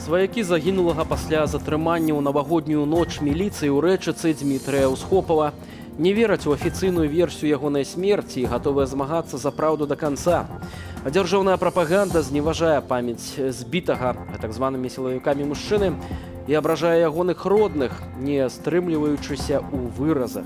Сваякі загінулага пасля затрымання ў навагоднюю ноч міліцыі ў Рэчыцы Дмітрыя Усхопава не вераць у афіцыйную версію ягонай смерці і гатовыя змагацца за праўду да канца. А дзяржаўная прапаганда зневажае памяць збітага так званымі сілавікамі мужчыны і абражае ягоных родных, не стрымліваючыся ў выразах.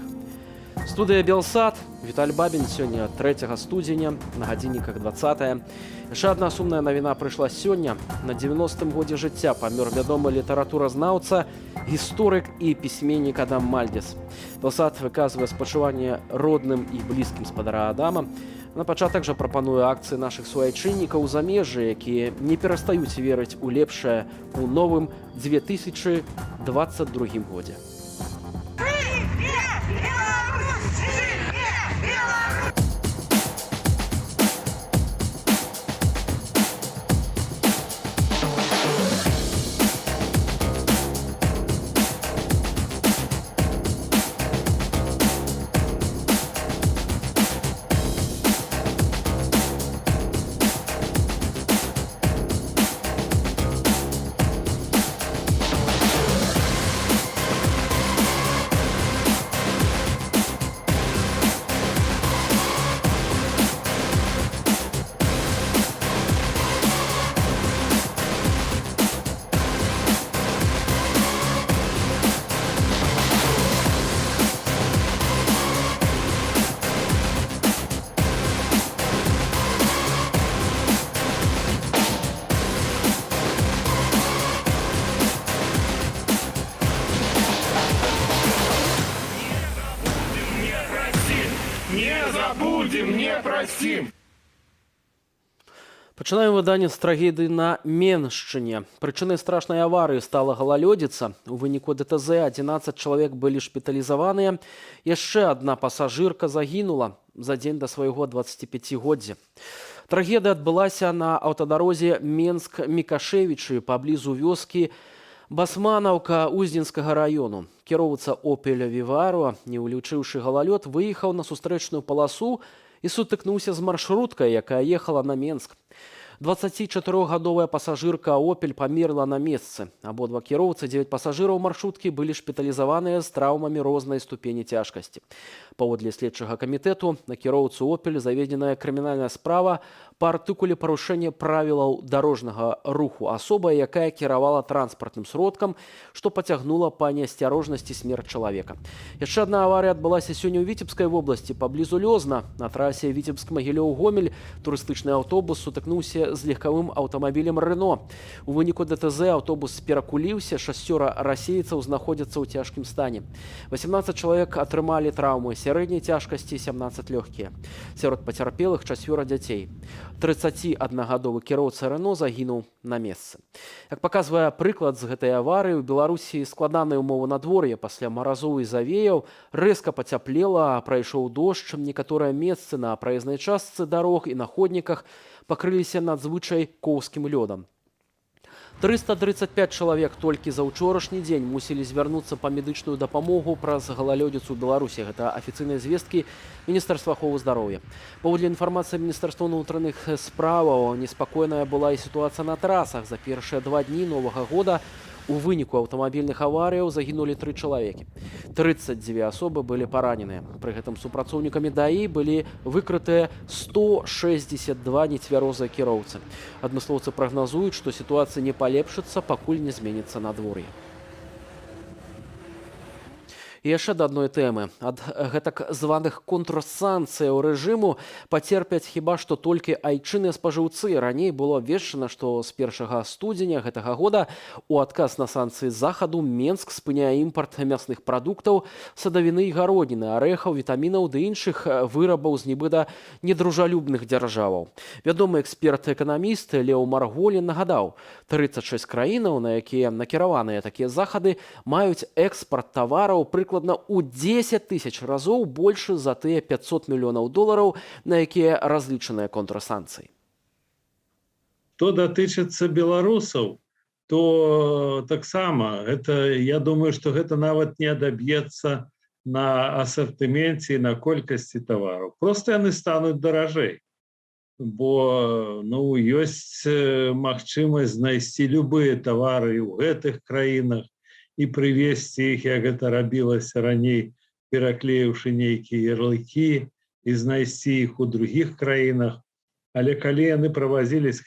Студыя Белсат, Віталь Бабін, сёння 3 студзеня, на гадзінніках 20. Яшчэ адна сумная навіна прыйшла сёння. На 90-м годзе жыцця памёр вядомы літаратуразнаўца, гісторык і пісьменнік Адам Мальдзіс. Белсат выказвае спачуванне родным і блізкім спадара Адама. На пачатак жа прапаную акцыі нашых суайчыннікаў у замежжы, якія не перастаюць верыць у лепшае ў новым 2022 годзе. Не забудем, не простим. Пачынаем выданне з трагедыі на Меншчыне. Прычынай страшнай аварыі стала галалёдзіца. У выніку ДТЗ 11 чалавек былі шпіталізаваныя. Яшчэ адна пасажырка загінула за дзень да свайго 25годдзя. Трагедыя адбылася на аўтадарозе Менск-Мікашевічы паблізу вёскі Басманаўка Уздзенскага раёну. Кіроўца «Опеля Віваро», не ўлічыўшы галалёд, выехаў на сустрэчную паласу і сутыкнуўся з маршруткай, якая ехала на Менск. 24-гадовая пасажырка «Опель» памерла на месцы. Абодва кіроўцы, 9 пасажыраў маршруткі былі шпіталізаваныя з траўмамі рознай ступені цяжкасці. Паводле следчага камітэту, на кіроўцу «Опель» заведзеная крымінальная справа па артыкуле парушэння правілаў дарожнага руху асоба, якая кіравала транспартным сродкам, што пацягнула па неасцярожнасці смерць чалавека. Яшчэ адна аварыя адбылася сёння ў Віцебскай вобласці паблізу Лёзна. На трасе Віцебск-Магілёў-Гомель турыстычны аўтобус сутыкнуўся з легкавым аўтамабілем «Рено». У выніку ДТЗ аўтобус перакуліўся, шасцёра расейцаў знаходзяцца ў цяжкім стане. 18 чалавек атрымалі траўмы сярэдняй цяжкасці, 17 лёгкія. Сярод пацярпелых чацвёра дзяцей. 31-гадовы кіроўца «Рено» загінуў на месцы. Як паказвае прыклад з гэтай аварыі, у Беларусі складаныя ўмовы надвор'я. Пасля маразоў і завеяў рэзка пацяплела, прайшоў дождж, некаторыя месцы на праезнай частцы дарог і на ходніках пакрыліся надзвычай коўзкім лёдам. 335 чалавек толькі за ўчорашні дзень мусілі звярнуцца па медычную дапамогу праз галалёдзіцу ў Беларусі. Гэта афіцыйныя звесткі Міністэрства аховы здароўя. Паводле інфармацыі Міністэрства ўнутраных справаў, неспакойная была і сітуацыя на трасах. За першыя 2 дні новага года у выніку аўтамабільных аварыяў загінулі 3 чалавекі. 32 асобы былі параненыя. Пры гэтым супрацоўнікамі ДАІ былі выкрытыя 162 нецвярозыя кіроўцы. Адмыслоўцы прагназуюць, што сітуацыя не палепшыцца, пакуль не зменіцца надвор'е. І яшчэ да адной тэмы. Ад гэтак званых контрсанкцыяў рэжыму пацерпяць хіба што толькі айчынныя спажыўцы. Раней было абвешчана, што з 1 студзеня гэтага года у адказ на санкцыі Захаду Менск спыняе імпарт мясных прадуктаў, садавіны і гародніны, арэхаў, вітамінаў ды іншых вырабаў з нібыта недружалюбных дзяржаваў. Вядомы эксперт-эканаміст Леў Марголін нагадаў, 36 краінаў, на якія накіраваныя такія захады, маюць экспарт тавараў прыкладна ў 10 тысяч разоў большы за тыя 500 мільёнаў долараў, на якія разлічаныя контрсанкцыі. Што датычыцца беларусаў, то таксама это, я думаю, што гэта нават не адаб'ецца на асартыменце і на колькасці тавараў. Просто яны стануць даражэй. Бо, ну, ёсць магчымасць знайсці любыя тавары ў гэтых краінах і прывезці іх, як гэта рабілася раней, пераклеіўшы нейкія ярлыкі, і знайсці іх у другіх краінах. Але калі яны правазілись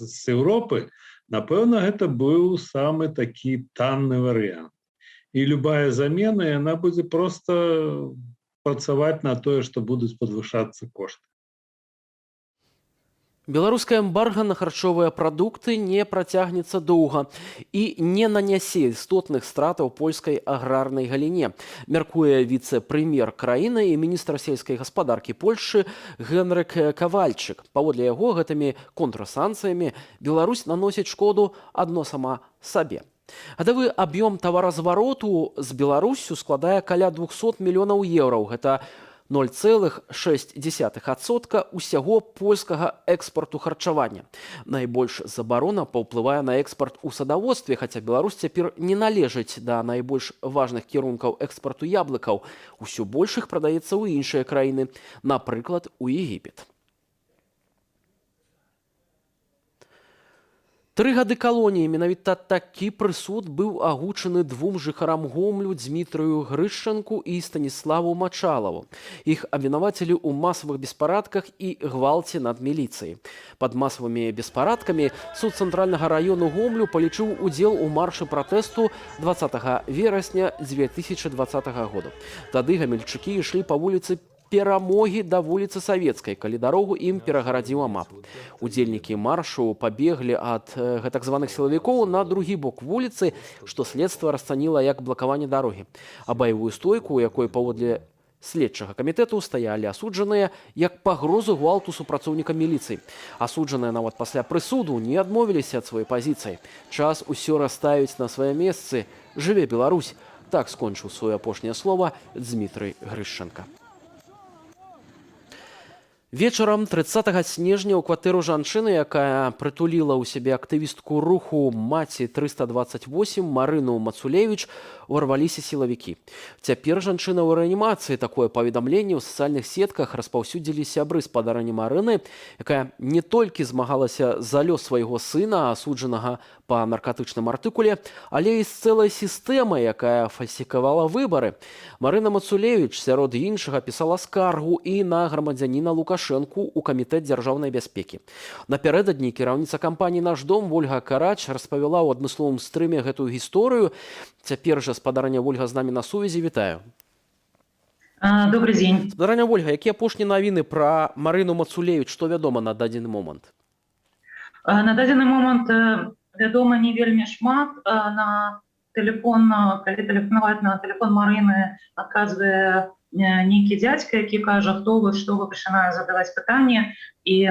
з Еўропы, напэўна, гэта быў самы такі танны варыянт. І любая замена, яна будзе просто працаваць на тое, што будуць падвышацца кошты. Беларуская эмбарга на харчовыя прадукты не працягнецца доўга і не нанясе істотных стратаў польскай аграрнай галіне, мяркуе віцэ-прэм'ер краіны і міністр сельскай гаспадаркі Польшчы Генрык Кавальчык. Паводле яго, гэтымі контрсанкцыямі Беларусь наносіць шкоду адно сама сабе. Гадавы аб'ём таваразвароту з Беларуссю складае каля 200 мільёнаў еўраў. Гэта 0,6% усяго польскага экспарту харчавання. Найбольш забарона паўплывае на экспарт у садаводстве, хаця Беларусь цяпер не належыць да найбольш важных кірункаў экспарту яблыкаў. Усё больш іх прадаецца ў іншыя краіны, напрыклад, у Егіпет. 3 гады калоніі — менавіта такі прысуд быў агучаны двум жыхарам Гомлю Дзмітрыю Грышчанку і Станіславу Мачалаву. Іх абвінавацілі ў масавых беспарадках і гвалце над міліцыяй. Пад масавымі беспарадкамі суд Цэнтральнага раёну Гомлю палічыў удзел у маршы пратэсту 20 верасня 2020 году. Тады гамельчыкі ішлі па вуліцы Перамогі да вуліцы Савецкай, калі дарогу ім перагарадзіў АМАП. Удзельнікі маршу пабеглі ад гэтак званых сілавікоў на другі бок вуліцы, што следства расцаніла як блакаванне дарогі. А баявую стойку, у якой, паводле следчага камітэту, стаялі асуджаныя, як пагрозу гвалту супрацоўніка міліцыі. Асуджаныя нават пасля прысуду не адмовіліся ад сваёй пазіцыі. Час усё расставіць на свае месцы. Жыве Беларусь! Так скончыў сваё апошняе слова Дзмітрый Грышчанка. Вечарам 30 снежня ў кватэру жанчыны, якая прытуліла ў сябе актывістку руху «Маці 328» Марыну Мацулевіч, уварваліся сілавікі. Цяпер жанчына ў рэанімацыі. Такое паведамленне ў сацыяльных сетках распаўсюдзілі сябры спадарыні Марыны, якая не толькі змагалася за лёс свайго сына, асуджанага па наркатычным артыкуле, але і з цэлай сістэмай, якая фальсіфікавала выбары. Марына Мацулевіч сярод іншага пісала скаргу і на грамадзяніна Лукашэнку ў Камітэт дзяржаўнай бяспекі. Напярэдадні кіраўніца кампаніі «Наш дом» Вольга Карач распавяла ў адмысловым стрыме гэтую гісторыю. Цяпер жа спадарыня Вольга з намі на сувязі. Вітаю. Добрый день. Спадарыня Вольга, якія апошнія навіны пра Марыну Мацулевіч, што вядома на дадзены момант? На дадзены момант вядома не вельмі шмат. На телефон, калі тэлефанаваць на телефон Марыны, адказвае нейкі дзядзька, які кажа: «Хто вы, што вы?», пачынае задаваць пытанне, і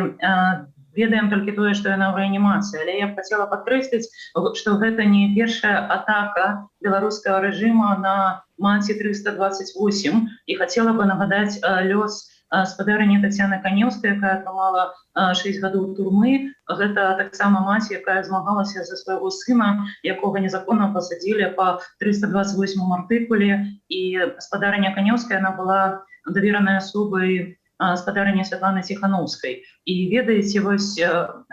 ведаем толькі тое, што яна ў рэанімацыі. Але я б хацела падкрэсліць, што гэта не першая атака беларускага рэжыма на «Маці 328», і хацела бы нагадаць лёс спадарыні Тацяны Канеўскай, якая атрымала 6 гадоў турмы. Гэта таксама маці, якая змагалася за свайго сына, якога незаконна пасадзілі па 328 артыкуле. І спадарыня Канеўская, она была даверанай асобай спадарыні Святланы Ціханоўскай. І, ведаеце, вось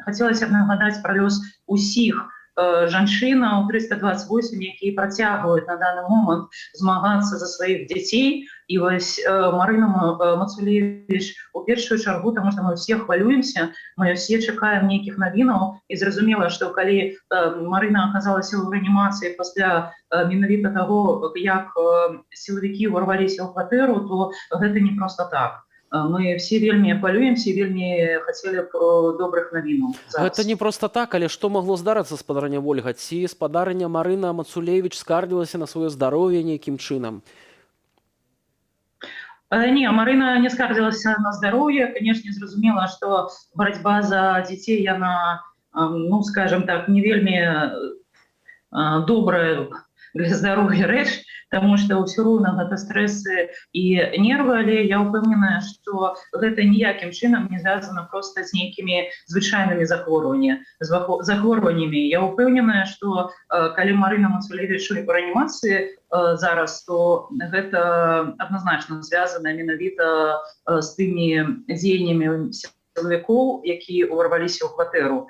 хацелася б нагадаць пра лёс усіх жанчынаў 328, якія працягваюць на даны момант змагацца за сваіх дзяцей. І вось Марына Мацулевіч у першую чаргу, таму што мы все хвалюемся, мы все чакаем нейкіх навінаў. І зразумела, што калі Марына аказалася ў рэанімацыі пасля менавіта таго, як сілавікі ўварваліся ў кватэру, то гэта не просто так. Мы все вельмі хвалюемся, вельмі хацелі б добрых навінаў. Гэта не просто так, але што магло здарыцца, спадарыня Вольга? Ці спадарыня Марына Мацулевіч скардзілася на сваё здароўе нейкім чынам? Не, Марына не скардзілася на здароўе. Конечно, зразумела, што барацьба за дзяцей, яна, ну, скажем так, не вельмі добрая. для здароўя рэч, таму што ўсё роўна гэта стрэсы і нервы, але я ўпэўненая, што гэта ніякім чынам не звязана проста з нейкімі звычайнымі захворваннямі. Я ўпэўненая, што калі Марына Мацулевіч у рэанімацыі зараз, то гэта адназначна звязана менавіта з тымі дзеяннямі сілавікоў, якія ўварваліся ў кватэру.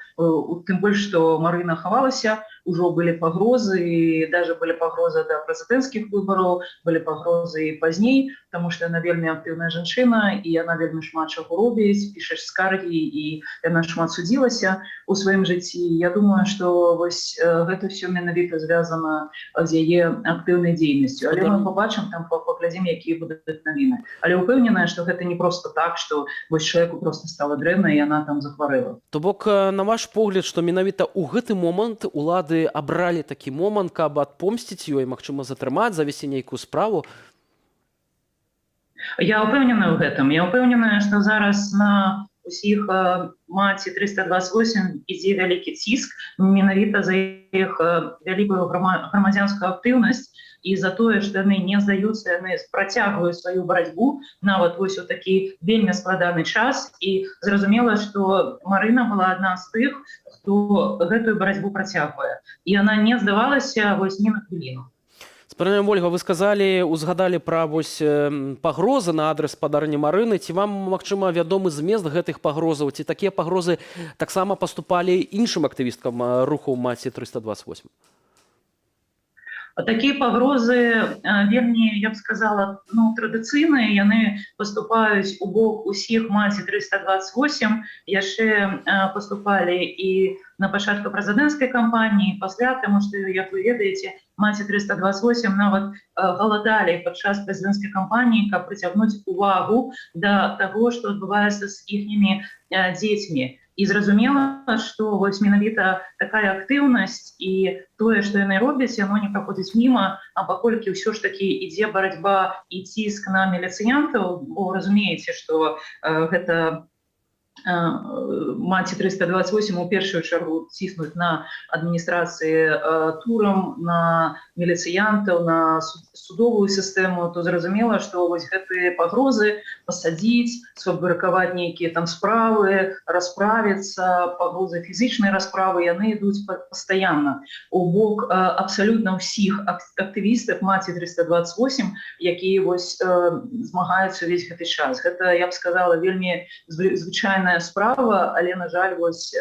Тым больш, што Марына хавалася, ужо былі пагрозы, і даже былі пагрозы да прэзідэнцкіх выбараў, былі пагрозы і пазней, таму што яна вельмі актыўная жанчына, і яна вельмі шмат чаго робіць, піша скаргі, і яна шмат судзілася ў сваім жыцці. Я думаю, што вось гэта ўсё менавіта звязана з яе актыўнай дзейнасцю. Але мы пабачым, там паглядзім, якія будуць навіны. Але ўпэўненая, што гэта не проста так, што вось чалавеку проста стала дрэнна, і яна там захварэла. То бок, на ваш погляд, што менавіта ў гэты момант улады абралі такі момант, каб адпомсціць ёй, магчыма, затрымаць, завесці нейкую справу? Я ўпэўненая ў гэтым. Я ўпэўненая, што зараз на усіх Маці 328 ідзе вялікі ціск менавіта за іх вялікую грамадзянскую актыўнасць і за тое, што яны не здаюцца, яны працягваюць сваю барацьбу нават вось у такі вельмі складаны час. І зразумела, што Марына была адна з тых, хто гэтую барацьбу працягвае. І яна не здавалася вось ні на хвіліну. Спадарыня Вольга, вы сказалі, узгадалі пра вось пагрозы на адрес спадарыні Марыны. Ці вам, магчыма, вядомы змест гэтых пагрозаў? Ці такія пагрозы таксама паступалі іншым актывісткам руху Маці 328? Такія пагрозы вельмі, я б сказала, ну, традыцыйныя, яны паступаюць у бок усіх Маці 328, яшчэ паступалі і на пачатку прэзідэнцкай кампаніі, пасля, таму што, як вы ведаеце, Маці 328 нават галадалі падчас прэзідэнцкай кампаніі, каб прыцягнуць увагу да таго, што адбываецца з іхнімі дзецьмі. І зразумела, што вось менавіта такая актыўнасць і тое, што яны робяць, яно не праходзіць міма, а паколькі ўсё ж такі ідзе барацьба і ціск на міліцыянтаў, бо разумееце, што гэта Маці 328 у першую чаргу ціснуць на адміністрацыі турам, на міліцыянтаў, на судовую сістэму, то зразумела, што вось гэтыя пагрозы пасадзіць, сфабрыкаваць нейкія там справы, расправіцца, пагрозы фізычнай расправы, яны ідуць пастаянна у бок абсалютна ўсіх актывістак Маці 328, якія вось змагаюцца ўвесь гэты час. Гэта, я б сказала, вельмі звычайная справа, але, на жаль, вось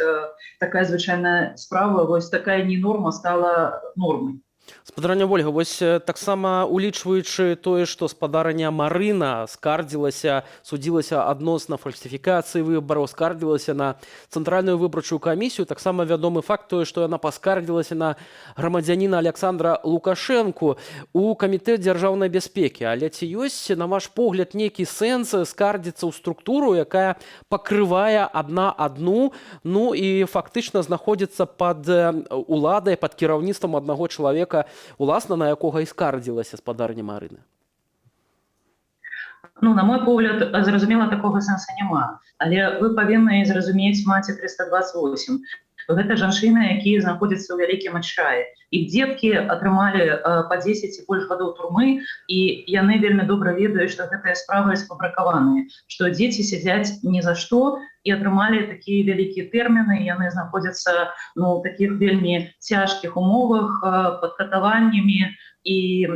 такая звычайная справа, вось такая не норма стала нормай. Спадарыня Вольга, вось таксама улічваючы тое, што спадарыня Марына скардзілася, судзілася адносна фальсіфікацыі выбараў, скардзілася на Цэнтральную выбарчую камісію, таксама вядомы факт тое, што яна паскардзілася на грамадзяніна Аляксандра Лукашэнку у Камітэт дзяржаўнай бяспекі. Але ці ёсць, на ваш погляд, нейкі сэнс скардзіцца ў структуру, якая пакрывае адна адну, ну і фактычна знаходзіцца пад уладай, пад кіраўніцтвам аднаго чалавека, уласна, на якога і скардзілася спадарыня Марына? Ну, на мой погляд, зразумела, такога сэнса няма. Але вы павінны зразумець Маці 328. Гэта жанчыны, якія знаходзяцца ў вялікім адчаі. Іх дзеткі атрымалі па 10 і больш гадоў турмы, і яны вельмі добра ведаюць, што гэтыя справы сфабрыкаваныя, што дзеці сядзяць ні за што і атрымалі такія вялікія тэрміны, яны знаходзяцца, ну, ў такіх вельмі цяжкіх умовах, пад катаваннямі, і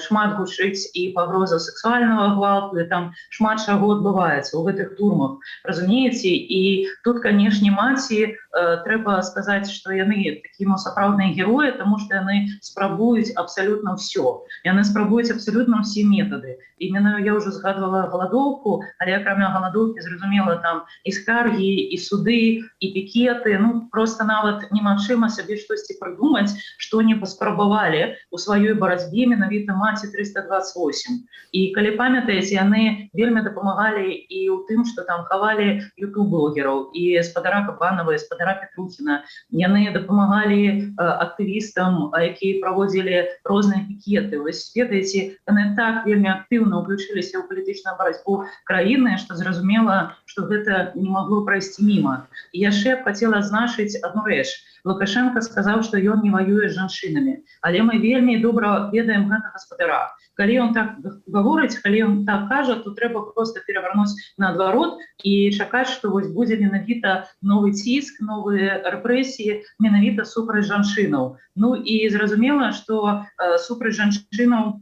шмат гучыць і пагроза сексуальнага гвалту, і там шмат чаго адбываецца ў гэтых турмах, разумееце? І тут, канешне, маці, трэба сказаць, што яны такія, ну, сапраўдныя героі, таму што яны спрабуюць абсалютна ўсё, яны спрабуюць абсалютна ўсе метады. Именно я ўжо згадвала галадоўку, але акрамя галадоўкі, зразумела, там і скаргі, і суды, і пікеты, ну, просто нават немагчыма сабе штосьці прыдумаць, што не паспрабавалі у сваёй барацьбе менавіта Маці 328. І калі памятаеце, яны вельмі дапамагалі і ў тым, што там хавалі ютуб-блогераў, і спадара Кабанова, і спадара Петрухіна. Яны дапамагалі актывістам, якія праводзілі розныя пікеты. Вось ведаеце, яны так вельмі актыўна ўключыліся ў палітычную барацьбу краіны, што зразумела, што гэта немагчыма не падтрымаць. магло прайсці міма. І яшчэ б хацела адзначыць одну рэч. Лукашенко сказаў, што ён не ваюе з жанчынамі, але мы вельмі добра ведаем гэтага гаспадара. Калі ён так гаворыць, калі ён так кажа, то трэба просто перавярнуць наадварот і чакаць, што вось будзе менавіта новы ціск, новыя рэпрэсіі менавіта супраць жанчынаў. Ну і зразумела, што супраць жанчынаў,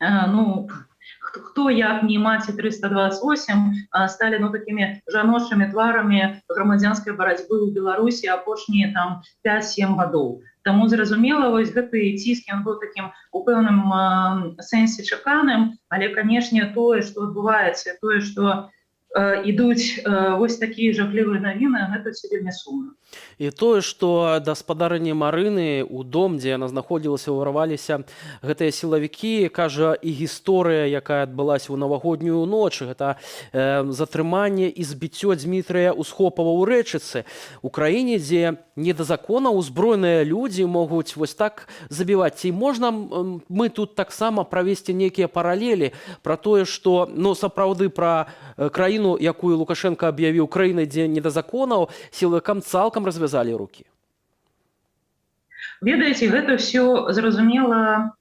ну, хто як не маці 328 сталі, ну, такімі жаночымі тварамі грамадзянскай барацьбы ў Беларусі апошнія там 5-7 гадоў. Таму, зразумела, вось гэты ціск, ён быў такім у пэўным сэнсе чаканым, але, канешне, тое, што адбываецца, тое, што ідуць вось такія жахлівыя навіны, гэта все вельмі сумна. І тое, што да спадарыні Марыны ў дом, дзе яна знаходзілася, ўварваліся гэтыя сілавікі, кажа і гісторыя, якая адбылася ў навагоднюю ноч. Гэта затрыманне і збіццё Дзмітрыя Усхопава ў Рэчыцы. У краіне, дзе не да закона, узброеныя людзі могуць вось так забіваць. Ці можна мы тут таксама правесці нейкія паралелі пра тое, што, ну, сапраўды пра краіну, якую Лукашенко аб'явіў краінай, дзе не да законаў, сілавікам цалкам развязалі рукі? Ведаеце, гэта все, зразумела,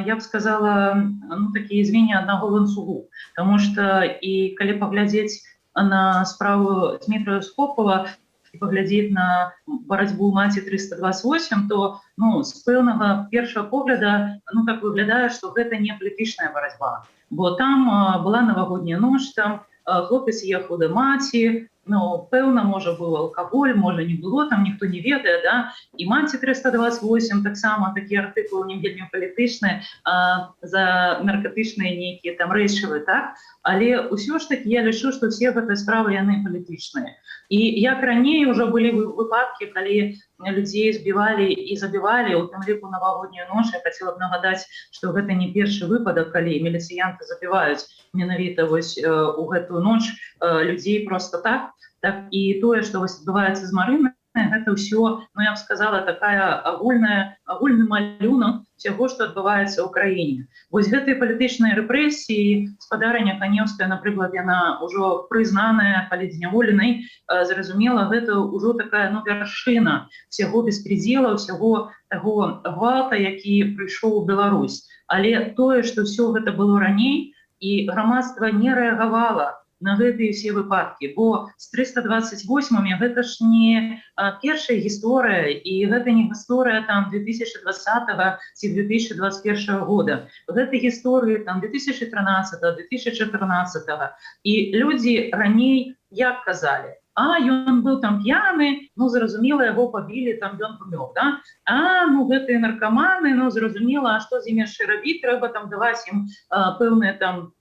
я б сказала, ну, такія звенья аднаго ланцугу. Таму что і калі паглядзець на справу Дмітрия Усхопова і паглядзець на барацьбу маці 328, то, ну, з пэўнага першага погляда, ну, так выглядае, што гэта не палітычная барацьба. Бо там была навагодняя ноч, там хлопец ехаў да маці, ну, пэўна, можа, быў алкаголь, можа, не было, там ніхто не ведае, да. І маці 328 таксама такі артыкул не вельмі палітычны, за наркотычныя нейкія там рэчывы, так. Але ўсё ж таки я лічу, што все гэтыя справы, яны палітычныя. І як раней ўжо былі выпадкі, калі людзей збівалі і забівалі, у тым ліку навагоднюю ноч. Я хацела б нагадаць, што гэта не першы выпадак, калі міліцыянты забіваюць менавіта вось у гэтую ноч людзей просто так. Так і тое, што вось адбываецца з Марынай, гэта ўсё, ну, я б сказала, такая агульная агульны малюнак усяго, што адбываецца ў краіне. Вось гэтыя палітычныя рэпрэсіі, спадарыня Канеўская, напрыклад, яна ўжо прызнаная палітзняволенай, зразумела, гэта ўжо такая, ну, вяршына всяго беспредела, ўсяго таго гвалта, які прыйшоў у Беларусь. Але тое, што ўсё гэта было раней і грамадства не рэагавала на гэтыя все выпадкі, бо з 328 гэта ж не першая гісторыя, і гэта не гісторыя там 2020 ці 2021 года, гэта гісторыі там 2013, 2014. І людзі раней як казалі: «А ён быў там п'яны, ну, зразумела, яго пабілі, там ён памёр, да? А, ну, гэтыя наркаманы, ну, зразумела, а што з імі яшчэ рабіць, трэба там даваць ім пэўныя там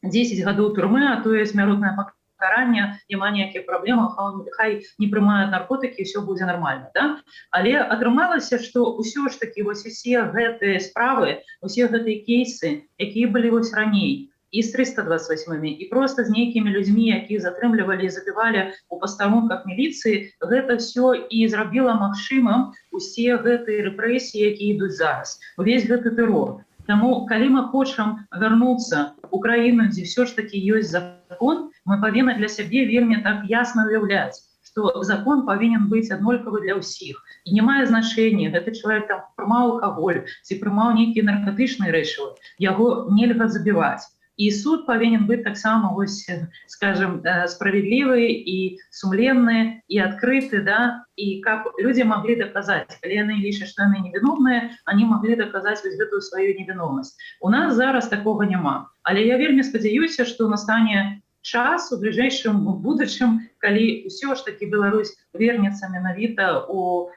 10 гадоў турмы, а то і смяротнае пакаранне, няма ніякіх праблемаў, хай не прымаюць наркотыкі, все будзе нормально, да?» Але атрымалася, што ўсё ж таки вось усе гэтыя справы, усе гэтыя кейсы, якія былі вось раней і з 328, і просто з нейкімі людзьмі, якіх затрымлівалі і забівалі у пастарунках міліцыі, гэта все і зрабіла магчымым усе гэтыя рэпрэсіі, якія ідуць зараз, увесь гэты тэрор. Таму, калі мы хочам вярнуцца у краіну, дзе ўсё ж таки ёсць закон, мы павінны для сябе вельмі так ясна уяўляць, што закон павінен быць аднолькавы для ўсіх. І не мае значэння, гэты чалавек там прымаў алкаголь ці прымаў нейкія наркотычныя рэчывы, яго нельга забіваць. І суд павінен быць таксама вось, скажем, справядлівы і сумленны і адкрыты, да, і каб людзі маглі даказаць, калі яны лічаць, што яны невіновныя, они маглі даказаць вось гэтую сваю невіновнасць. У нас зараз такога няма. Але я вельмі спадзяюся, што настане час у бліжэйшым будучым, калі ўсё ж таки Беларусь вернецца менавіта у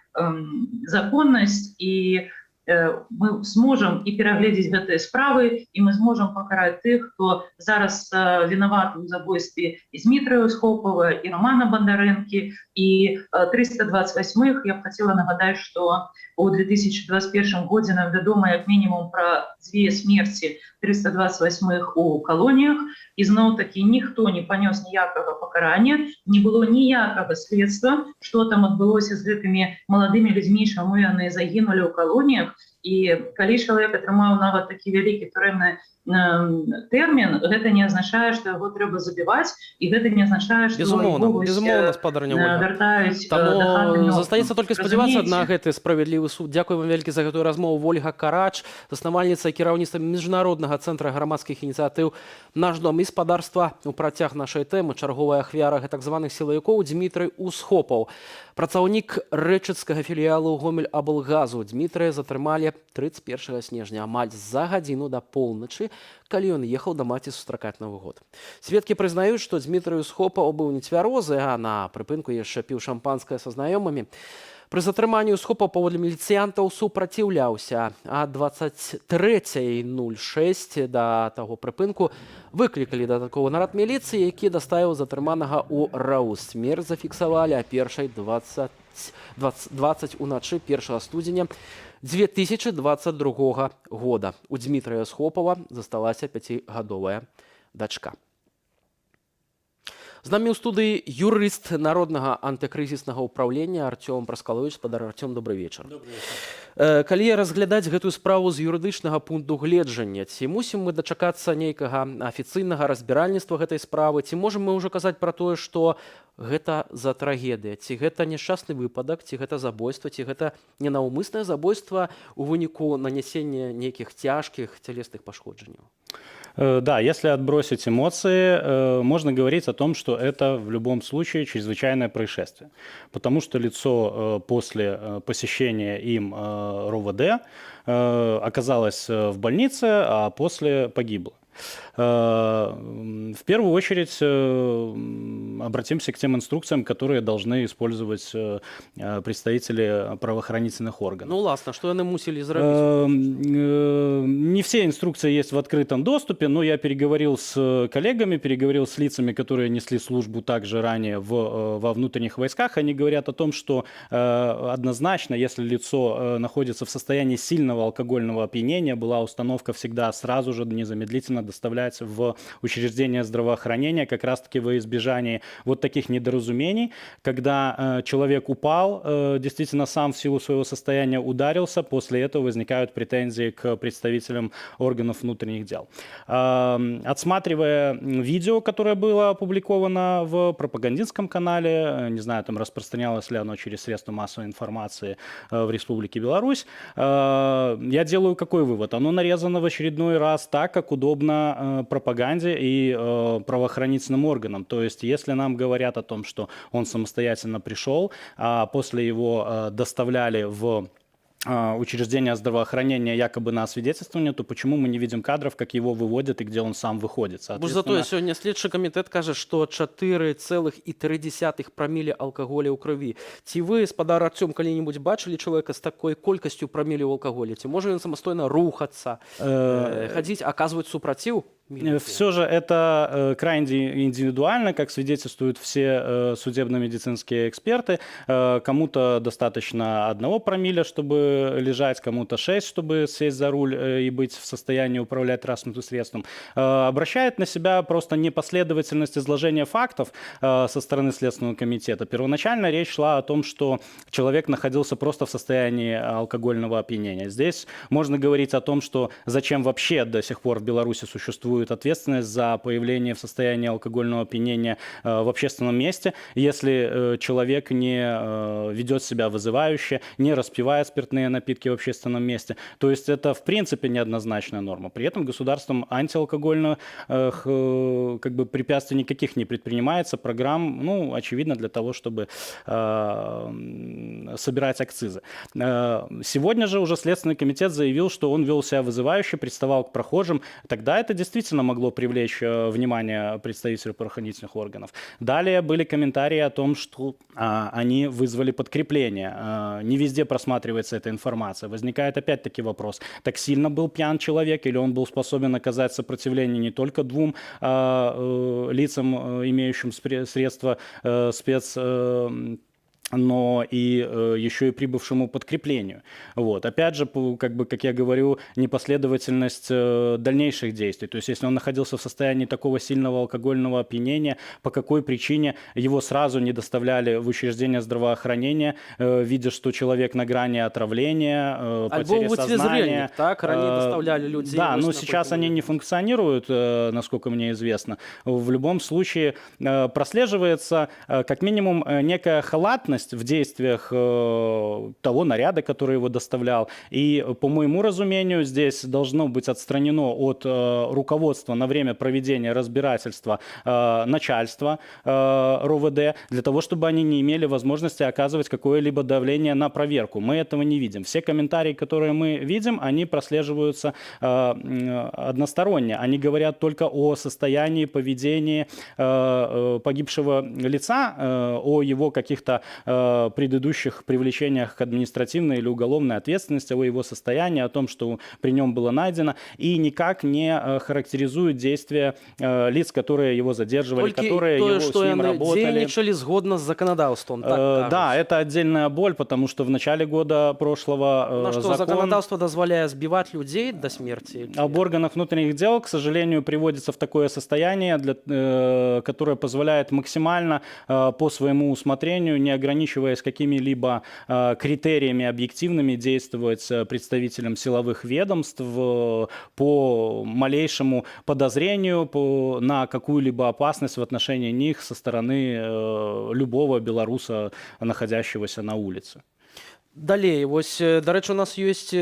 законнасць, і мы сможам і перагледзець гэтыя справы, і мы зможам пакараць тых, хто зараз вінаваты ў забойстве і Змітрыя Усхопава, і Романа Бандарэнкі, і 328. Я б хацела нагадаць, што у 2021 годзе нам вядома як мінімум пра дзве смерці 328 у калоніях, і зноў такі ніхто не панёс ніякага пакарання, не было ніякага следства, што там адбылося з гэтымі маладымі людзьмі, чаму яны загінулі ў калоніях. І калі чалавек атрымаў нават такі вялікі турэмны тэрмін, гэта не азначае, што яго трэба забіваць, і гэта не азначае, што Безумоўна, яго вось, безумоўна, спадарня Ольга. вяртаюць Таму да хаты мёртвым. застаецца толькі спадзявацца на Разумееце? гэты справядлівы суд. Дзякуй вам вялікі за гэтую размову. Вольга Карач, заснавальніца і кіраўніцтва Міжнароднага цэнтра грамадскіх ініцыятыў «Наш дом» і спадарства. У працяг нашай тэмы: чарговая ахвяра так званых сілавікоў Дзмітрый Усхопаў. Працаўнік рэчыцкага філіялу Гомель-Аблгазу. Дзмітрыя затрымалі 31 снежня амаль за гадзіну да поўначы, калі ён ехаў да маці сустракаць Новы год. Сведкі прызнаюць, што Дзмітрый Усхопаў быў нецвярозы, а на прыпынку яшчэ піў шампанскае са знаёмымі. Пры затрыманні Усхопаў, паводле міліцыянтаў, супраціўляўся. А 23:06 да таго прыпынку выклікалі дадатковы нарад міліцыі, які даставіў затрыманага ў РАУС. Смерць зафіксавалі а першай 20, 20, 20 уначы 1 студзеня 2022 года. У Дзмітрыя Усхопава засталася пяцігадовая дачка. З намі ў студыі юрыст Народнага антыкрызіснага ўпраўлення Арцём Праскалович. Спадар Арцём, добры вечар. Добрый вечер. Калі разглядаць гэтую справу з юрыдычнага пункту гледжання, ці мусім мы дачакацца нейкага афіцыйнага разбіральніцтва гэтай справы, ці можам мы ўжо казаць пра тое, што гэта за трагедыя, ці гэта няшчасны выпадак, ці гэта забойства, ці гэта ненаўмыснае забойства у выніку нанясення нейкіх цяжкіх цялесных пашкоджанняў? Да, если отбросить эмоции, можно говорить о том, что это в любом случае чрезвычайное происшествие. Потому что лицо после посещения им РОВД оказалось в больнице, а после погибло. В первую очередь обратимся к тем инструкциям, которые должны использовать представители правоохранительных органов. Ну, уласна, што яны мусілі зрабіць? Не все инструкции есть в открытом доступе, но я переговорил с коллегами, переговорил с лицами, которые несли службу также ранее во внутренних войсках. Они говорят о том, что однозначно, если лицо находится в состоянии сильного алкогольного опьянения, была установка всегда сразу же незамедлительно доставлять в учреждение здравоохранения, как раз-таки во избежание вот таких недоразумений, когда человек упал, действительно сам в силу своего состояния ударился, после этого возникают претензии к представителям органов внутренних дел. Отсматривая видео, которое было опубликовано в пропагандистском канале, не знаю, там распространялось ли оно через средства массовой информации в Республике Беларусь, я делаю какой вывод? Оно нарезано в очередной раз так, как удобно пропаганде и правоохранительным органам. То есть, если нам говорят о том, что он самостоятельно пришел, а после его доставляли в учреждение здравоохранения якобы на освидетельствование, то почему мы не видим кадров, как его выводят и где он сам выходит? Бо ж затое сёння следчы камітэт кажа, што 4,3 праміле алкаголя ў крыві. Ці вы, спадар Арцём, калі-небудзь бачылі чалавека з такой колькасцю праміле ў алкаголі? Ці можа ён самастойна рухацца, хадзіць, аказваць супраціў міліцыі? Все же это крайне индивидуально, как свидетельствуют все судебно-медицинские эксперты. Кому-то достаточно 1 промиля, чтобы лежать, кому-то 6, чтобы сесть за руль и быть в состоянии управлять транспортным средством. Обращает на себя просто непоследовательность изложения фактов со стороны Следственного комитета. Первоначально речь шла о том, что человек находился просто в состоянии алкогольного опьянения. Здесь можно говорить о том, что зачем вообще до сих пор в Беларуси существует ответственность за появление в состоянии алкогольного опьянения в общественном месте, если человек не ведет себя вызывающе, не распивает спиртные напитки в общественном месте. То есть это в принципе неоднозначная норма. При этом государством антиалкогольных как бы препятствий никаких не предпринимается, программ, ну, очевидно, для того, чтобы собирать акцизы. Сегодня же уже Следственный комитет заявил, что он вел себя вызывающе, приставал к прохожим. Тогда это действительно могло привлечь внимание представителей правоохранительных органов. Далее были комментарии о том, что они вызвали подкрепление. Не везде просматривается эта информация. Возникает опять-таки вопрос, так сильно был пьян человек или он был способен оказать сопротивление не только двум лицам, имеющим средства спец Но и еще и прибывшему подкреплению. Вот. Опять же, как бы, как я говорю, непоследовательность дальнейших действий. То есть, если он находился в состоянии такого сильного алкогольного опьянения, по какой причине его сразу не доставляли в учреждение здравоохранения, видя, что человек на грани отравления, Альбо потери сознания. Так, ранее доставляли людей. Да, но сейчас они не функционируют, насколько мне известно. В любом случае прослеживается как минимум некая халатность в действиях того наряда, который его доставлял. И, по моему разумению, здесь должно быть отстранено от руководства на время проведения разбирательства начальства РОВД, для того, чтобы они не имели возможности оказывать какое-либо давление на проверку. Мы этого не видим. Все комментарии, которые мы видим, они прослеживаются односторонне. Они говорят только о состоянии, поведении погибшего лица, о его каких-то предыдущих привлечениях к административной или уголовной ответственности, о его состоянии, о том, что при нем было найдено, и никак не характеризует действия лиц, которые его задерживали, Только которые тое, его, что с ним работали. Дзейнічалі згодна з заканадаўствам. Так, да, это отдельная боль, потому что в начале года прошлого На что, закон заканадаўства дазваляе збіваць людзей до смерти? Об органах внутренних дел, к сожалению, приводится в такое состояние, которое позволяет максимально по своему усмотрению, не ограничиваясь какими-либо критериями объективными, действовать представителям силовых ведомств по малейшему подозрению на какую-либо опасность в отношении них со стороны любого белоруса, находящегося на улице. Далей, вось, дарэчы, у нас ёсць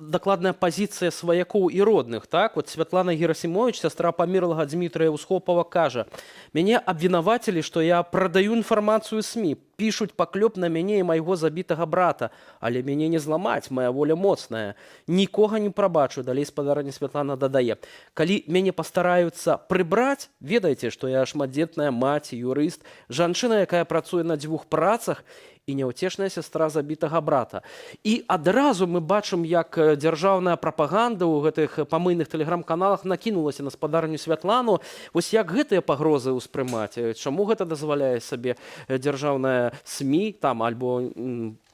дакладная пазіцыя сваякоў і родных. Так вот, Святлана Герасімовіч, сястра памерлага Дмітрыя Усхопава, кажа: «Мяне абвінавацілі, што я прадаю інфармацыю СМІ, пішуць паклёп на мяне і майго забітага брата, але мяне не зламаць, моя воля моцная, нікога не прабачу». Далей спадарыня Святлана дадае: «Калі мяне пастараюцца прыбраць, ведайце, што я шматдзетная маці, юрыст, жанчына, якая працуе на дзвюх працах, і няўцешная сястра забітага брата». І адразу мы бачым, як дзяржаўная прапаганда ў гэтых памыйных тэлеграм-каналах накінулася на спадарню Святлану. Вось як гэтыя пагрозы ўспрымаць? Чаму гэта дазваляе сабе дзяржаўная СМІ там альбо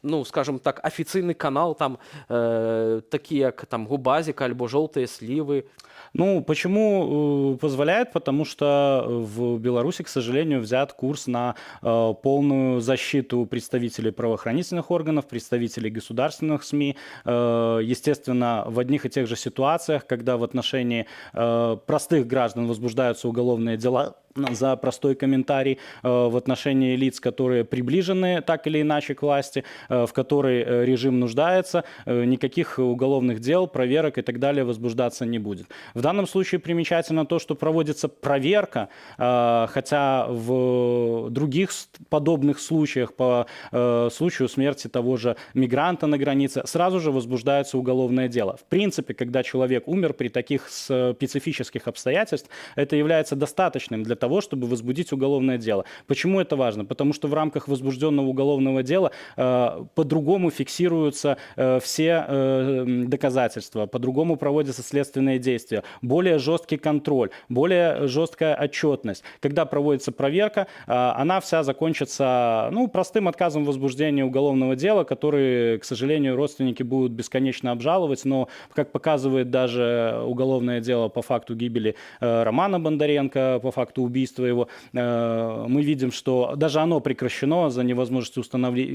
ну, скажем так, афіцыйны канал там, такі як там «Губазік» альбо «Жоўтыя слівы»? Ну, почему позволяет? Потому что в Беларуси, к сожалению, взят курс на полную защиту представителей правоохранительных органов, представителей государственных СМИ. Естественно, в одних и тех же ситуациях, когда в отношении простых граждан возбуждаются уголовные дела за простой комментарий, в отношении лиц, которые приближены так или иначе к власти, в которой режим нуждается, никаких уголовных дел, проверок и так далее возбуждаться не будет. В данном случае примечательно то, что проводится проверка, хотя в других подобных случаях, по случаю смерти того же мигранта на границе, сразу же возбуждается уголовное дело. В принципе, когда человек умер при таких специфических обстоятельствах, это является достаточным для того, чтобы возбудить уголовное дело. Почему это важно? Потому что в рамках возбужденного уголовного дела по-другому фиксируются все доказательства, по-другому проводятся следственные действия, более жесткий контроль, более жесткая отчетность. Когда проводится проверка, она вся закончится, ну, простым отказом в возбуждении уголовного дела, который, к сожалению, родственники будут бесконечно обжаловать, но, как показывает даже уголовное дело по факту гибели Романа Бондаренко, по факту убийства его, мы видим, что даже оно прекращено за невозможностью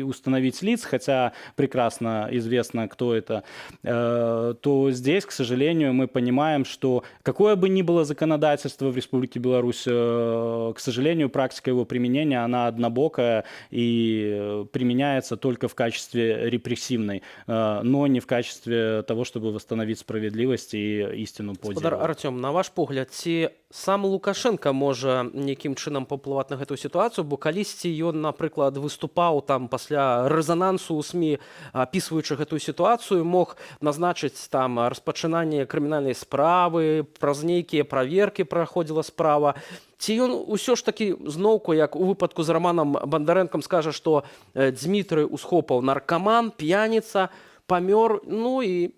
установить лиц, хотя прекрасно известно, кто это, то здесь, к сожалению, мы понимаем, что какое бы ни было законодательство в Республике Беларусь, к сожалению, практика его применения, она однобокая и применяется только в качестве репрессивной, но не в качестве того, чтобы восстановить справедливость и истину по Спадар делу. Арцём, на ваш погляд, ці сам Лукашэнка можа нейкім чынам паўплываць на гэтую сітуацыю? Бо калісьці ён, напрыклад, выступаў там пасля рэзанансу ў СМІ, апісваючы гэтую сітуацыю, мог назначыць там распачынанне крымінальнай справы, праз нейкія праверкі праходзіла справа. Ці ён усё ж такі зноўку, як у выпадку з Раманам Бандарэнкам, скажа, што Дзмітрый Усхопаў наркаман, п'яніца, памёр, ну і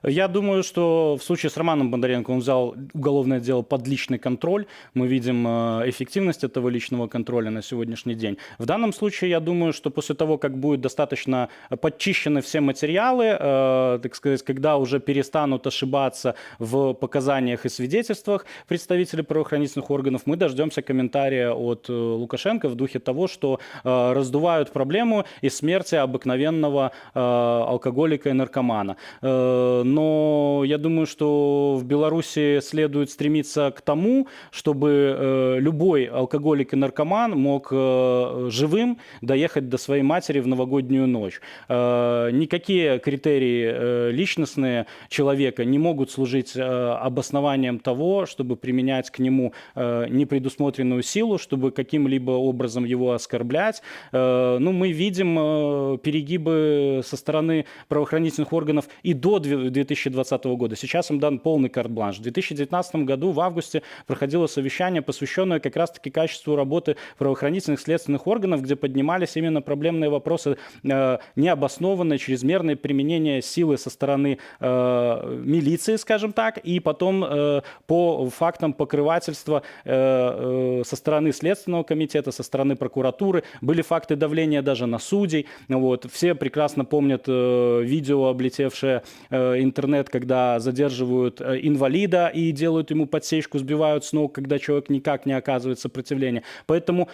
Я думаю, что в случае с Романом Бондаренко он взял уголовное дело под личный контроль. Мы видим эффективность этого личного контроля на сегодняшний день. В данном случае, я думаю, что после того, как будет достаточно подчищены все материалы, так сказать, когда уже перестанут ошибаться в показаниях и свидетельствах представители правоохранительных органов, мы дождемся комментария от Лукашенко в духе того, что раздувают проблему из смерти обыкновенного алкоголика и наркомана. Но я думаю, что в Беларуси следует стремиться к тому, чтобы любой алкоголик и наркоман мог живым доехать до своей матери в новогоднюю ночь. Никакие критерии личностные человека не могут служить обоснованием того, чтобы применять к нему непредусмотренную силу, чтобы каким-либо образом его оскорблять. Ну, мы видим перегибы со стороны правоохранительных органов и до 2020 года. Сейчас им дан полный карт-бланш. В 2019 году в августе проходило совещание, посвященное как раз-таки качеству работы правоохранительных, следственных органов, где поднимались именно проблемные вопросы необоснованное, чрезмерное применение силы со стороны милиции, скажем так, и потом по фактам покрывательства со стороны Следственного комитета, со стороны прокуратуры. Были факты давления даже на судей. Вот. Все прекрасно помнят видео, облетевшее интернет, когда задерживают инвалида и делают ему подсечку, сбивают с ног, когда человек никак не оказывает сопротивления. Поэтому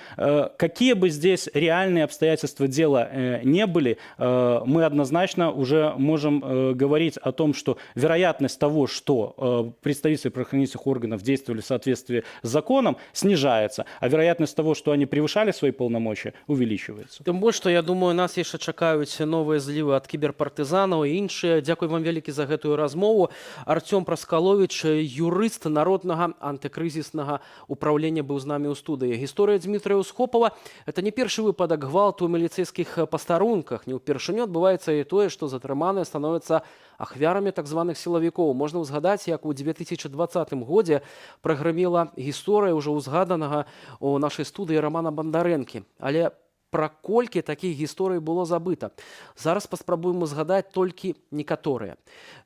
какие бы здесь реальные обстоятельства дела не были, мы однозначно уже можем говорить о том, что вероятность того, что представители правоохранительных органов действовали в соответствии с законом, снижается, а вероятность того, что они превышали свои полномочия, увеличивается. Тым больш, што, я думаю, нас яшчэ чакаюць новыя злівы ад кіберпартызанаў і іншыя. Дзякуй вам вялікі за гэтую размову. Арцём Праскаловіч, юрыст Народнага антыкрызіснага упраўлення, быў з намі ў студыі. Гісторыя Дзмітрыя Усхопава — это не першы выпадак гвалту ў міліцэйскіх пастарунках. Не ўпершыню адбываецца і тое, што затрыманыя становяцца ахвярамі так званых сілавікоў. Можна ўзгадаць, як у 2020 годзе прагрымела гісторыя ўжо ўзгаданага у нашай студыі Рамана Бандарэнкі. Але пра колькі такіх гісторый было забыта? Зараз паспрабуем узгадаць толькі некаторыя.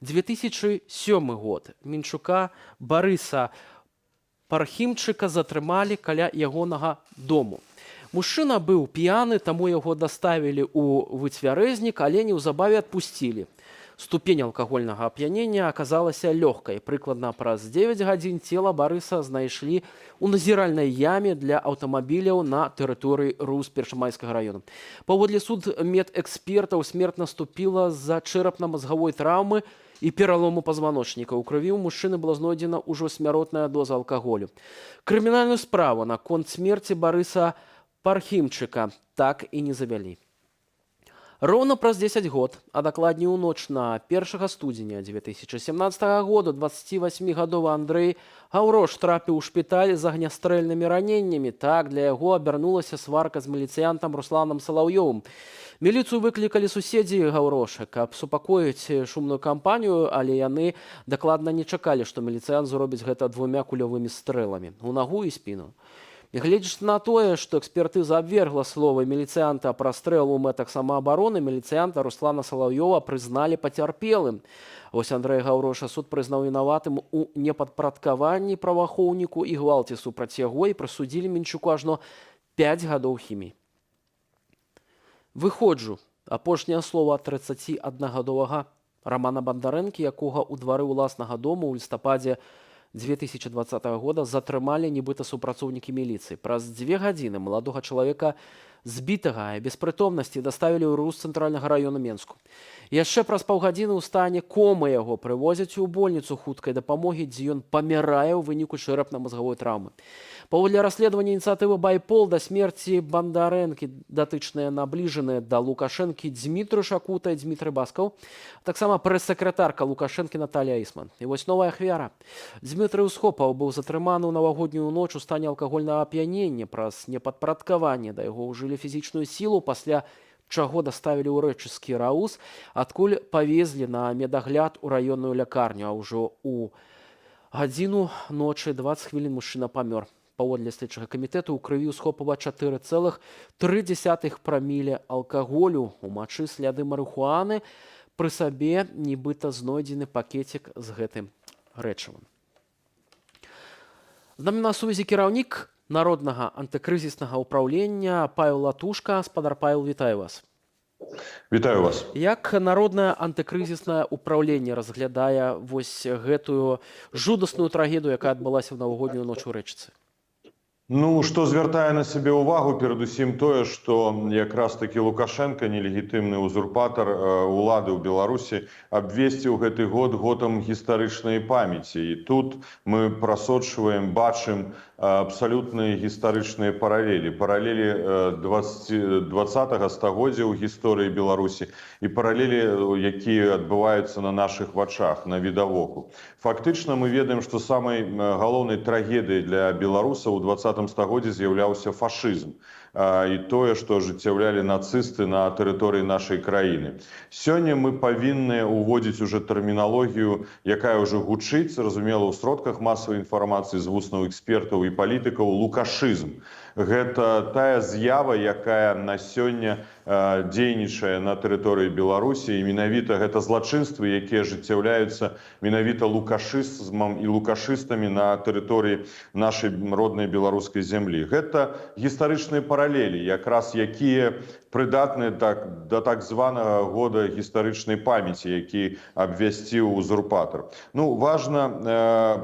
2007 год. Мінчука Барыса Пархімчыка затрымалі каля ягонага дому. Мужчына быў п'яны, таму яго даставілі ў выцвярэзнік, але неўзабаве адпусцілі. Ступень алкагольнага ап'янення аказалася лёгкай. Прыкладна праз 9 гадзін цела Барыса знайшлі ў назіральнай яме для аўтамабіляў на тэрыторыі РУС Першамайскага раёну. Паводле судмедэкспертаў, смерць наступіла з-за чэрапна-мазгавой траўмы і пералому пазваночніка. У крыві ў мужчыны была знойдзена ўжо смяротная доза алкаголю. Крымінальную справу наконт смерці Барыса Пархімчыка так і не завялі. Роўна праз 10 год, а дакладней у ноч на 1 студзеня 2017 году, 28-гадовы Андрэй Гаўрош трапіў у шпіталь з агнястрэльнымі раненнямі. Так для яго абярнулася сварка з міліцыянтам Русланам Салаўёвым. Міліцыю выклікалі суседзі Гаўроша, каб супакоіць шумную кампанію, але яны дакладна не чакалі, што міліцыянт зробіць гэта двумя кулявымі стрэламі у нагу і спіну. Нягледзячы на тое, што экспертыза абвергла словы міліцыянта пра стрэл у мэтах самаабароны, міліцыянта Руслана Салаўёва прызналі пацярпелым. Вось Андрэя Гаўроша суд прызнаў вінаватым у непадпарадкаванні праваахоўніку і гвалце супраць яго і прысудзілі мінчуку ажно 5 гадоў хіміі. «Выходжу». Апошняе слово 31-гадовага Рамана Бандарэнкі, якога ў двары ўласнага дому ў лістападзе 2020 года затрымалі нібыта супрацоўнікі міліцыі. Праз 2 гадзіны маладога чалавека, збітага і без прытомнасці, даставілі ў РУС Цэнтральнага раёна Менску. Яшчэ праз паўгадзіны ў стане комы яго прывозяць у больніцу хуткай дапамогі, дзе ён памірае ў выніку чэрапна-мазгавой траўмы. Паводле расследавання ініцыятывы «Байпол», да смерці Бандарэнкі датычныя набліжаныя да Лукашэнкі Дзмітрый Шакута і Дзмітрый Баскаў, таксама прэс-сакратарка Лукашэнкі Наталля Эйсман. І вось новая ахвяра. Дзмітрый Усхопаў быў затрыманы ў навагоднюю ноч у стане алкагольнага ап'янення. Праз непадпарадкаванне да яго ўжылі фізічную сілу, пасля чаго даставілі ў Рэчыцкі РАУС, адкуль павезлі на медагляд у раённую лякарню, а ўжо ў гадзіну ночы 20 хвілін мужчына памёр. Паводле следчага камітэту, ў крыві Усхопава 4,3 праміле алкаголю, у мачы сляды марыхуаны. Пры сабе нібыта знойдзены пакецік з гэтым рэчывам. З намі на сувязі кіраўнік Народнага антыкрызіснага ўпраўлення Павел Латушка. Спадар Павел, вітаю вас. Вітаю вас. Як Народнае антыкрызіснае ўпраўленне разглядае вось гэтую жудасную трагедыю, якая адбылася ў навагоднюю ноч у Рэчыцы? Ну, што звяртае на сябе ўвагу, перадусім тое, што якраз такі Лукашэнка, нелегітымны узурпатар улады ў Беларусі, абвесціў гэты год годам гістарычнай памяці. І тут мы прасочваем, бачым абсалютныя гістарычныя паралелі. Паралелі 20 стагоддзя ў гісторыі Беларусі і паралелі, якія адбываюцца на нашых вачах, на відавоку. Фактычна мы ведаем, што самай галоўнай трагедыяй для беларусаў у 20 стагоддзі з'яўляўся фашызм і тое, што ажыццяўлялі нацысты на тэрыторыі нашай краіны. Сёння мы павінны ўводзіць уже тэрміналогію, якая ўжо гучыць, зразумела, ў сродках масавай інфармацыі, з вуснаў экспертаў і палітыкаў: лукашызм. Гэта тая з'ява, якая на сёння дзейнічае на тэрыторыі Беларусі, і менавіта гэта злачынствы, якія ажыццяўляюцца менавіта лукашызмам і лукашыстамі на тэрыторыі нашай роднай беларускай зямлі. Гэта гістарычныя паралелі, якраз якія прыдатныя так, да так званага года гістарычнай памяці, які абвясціў узурпатар. Ну, важна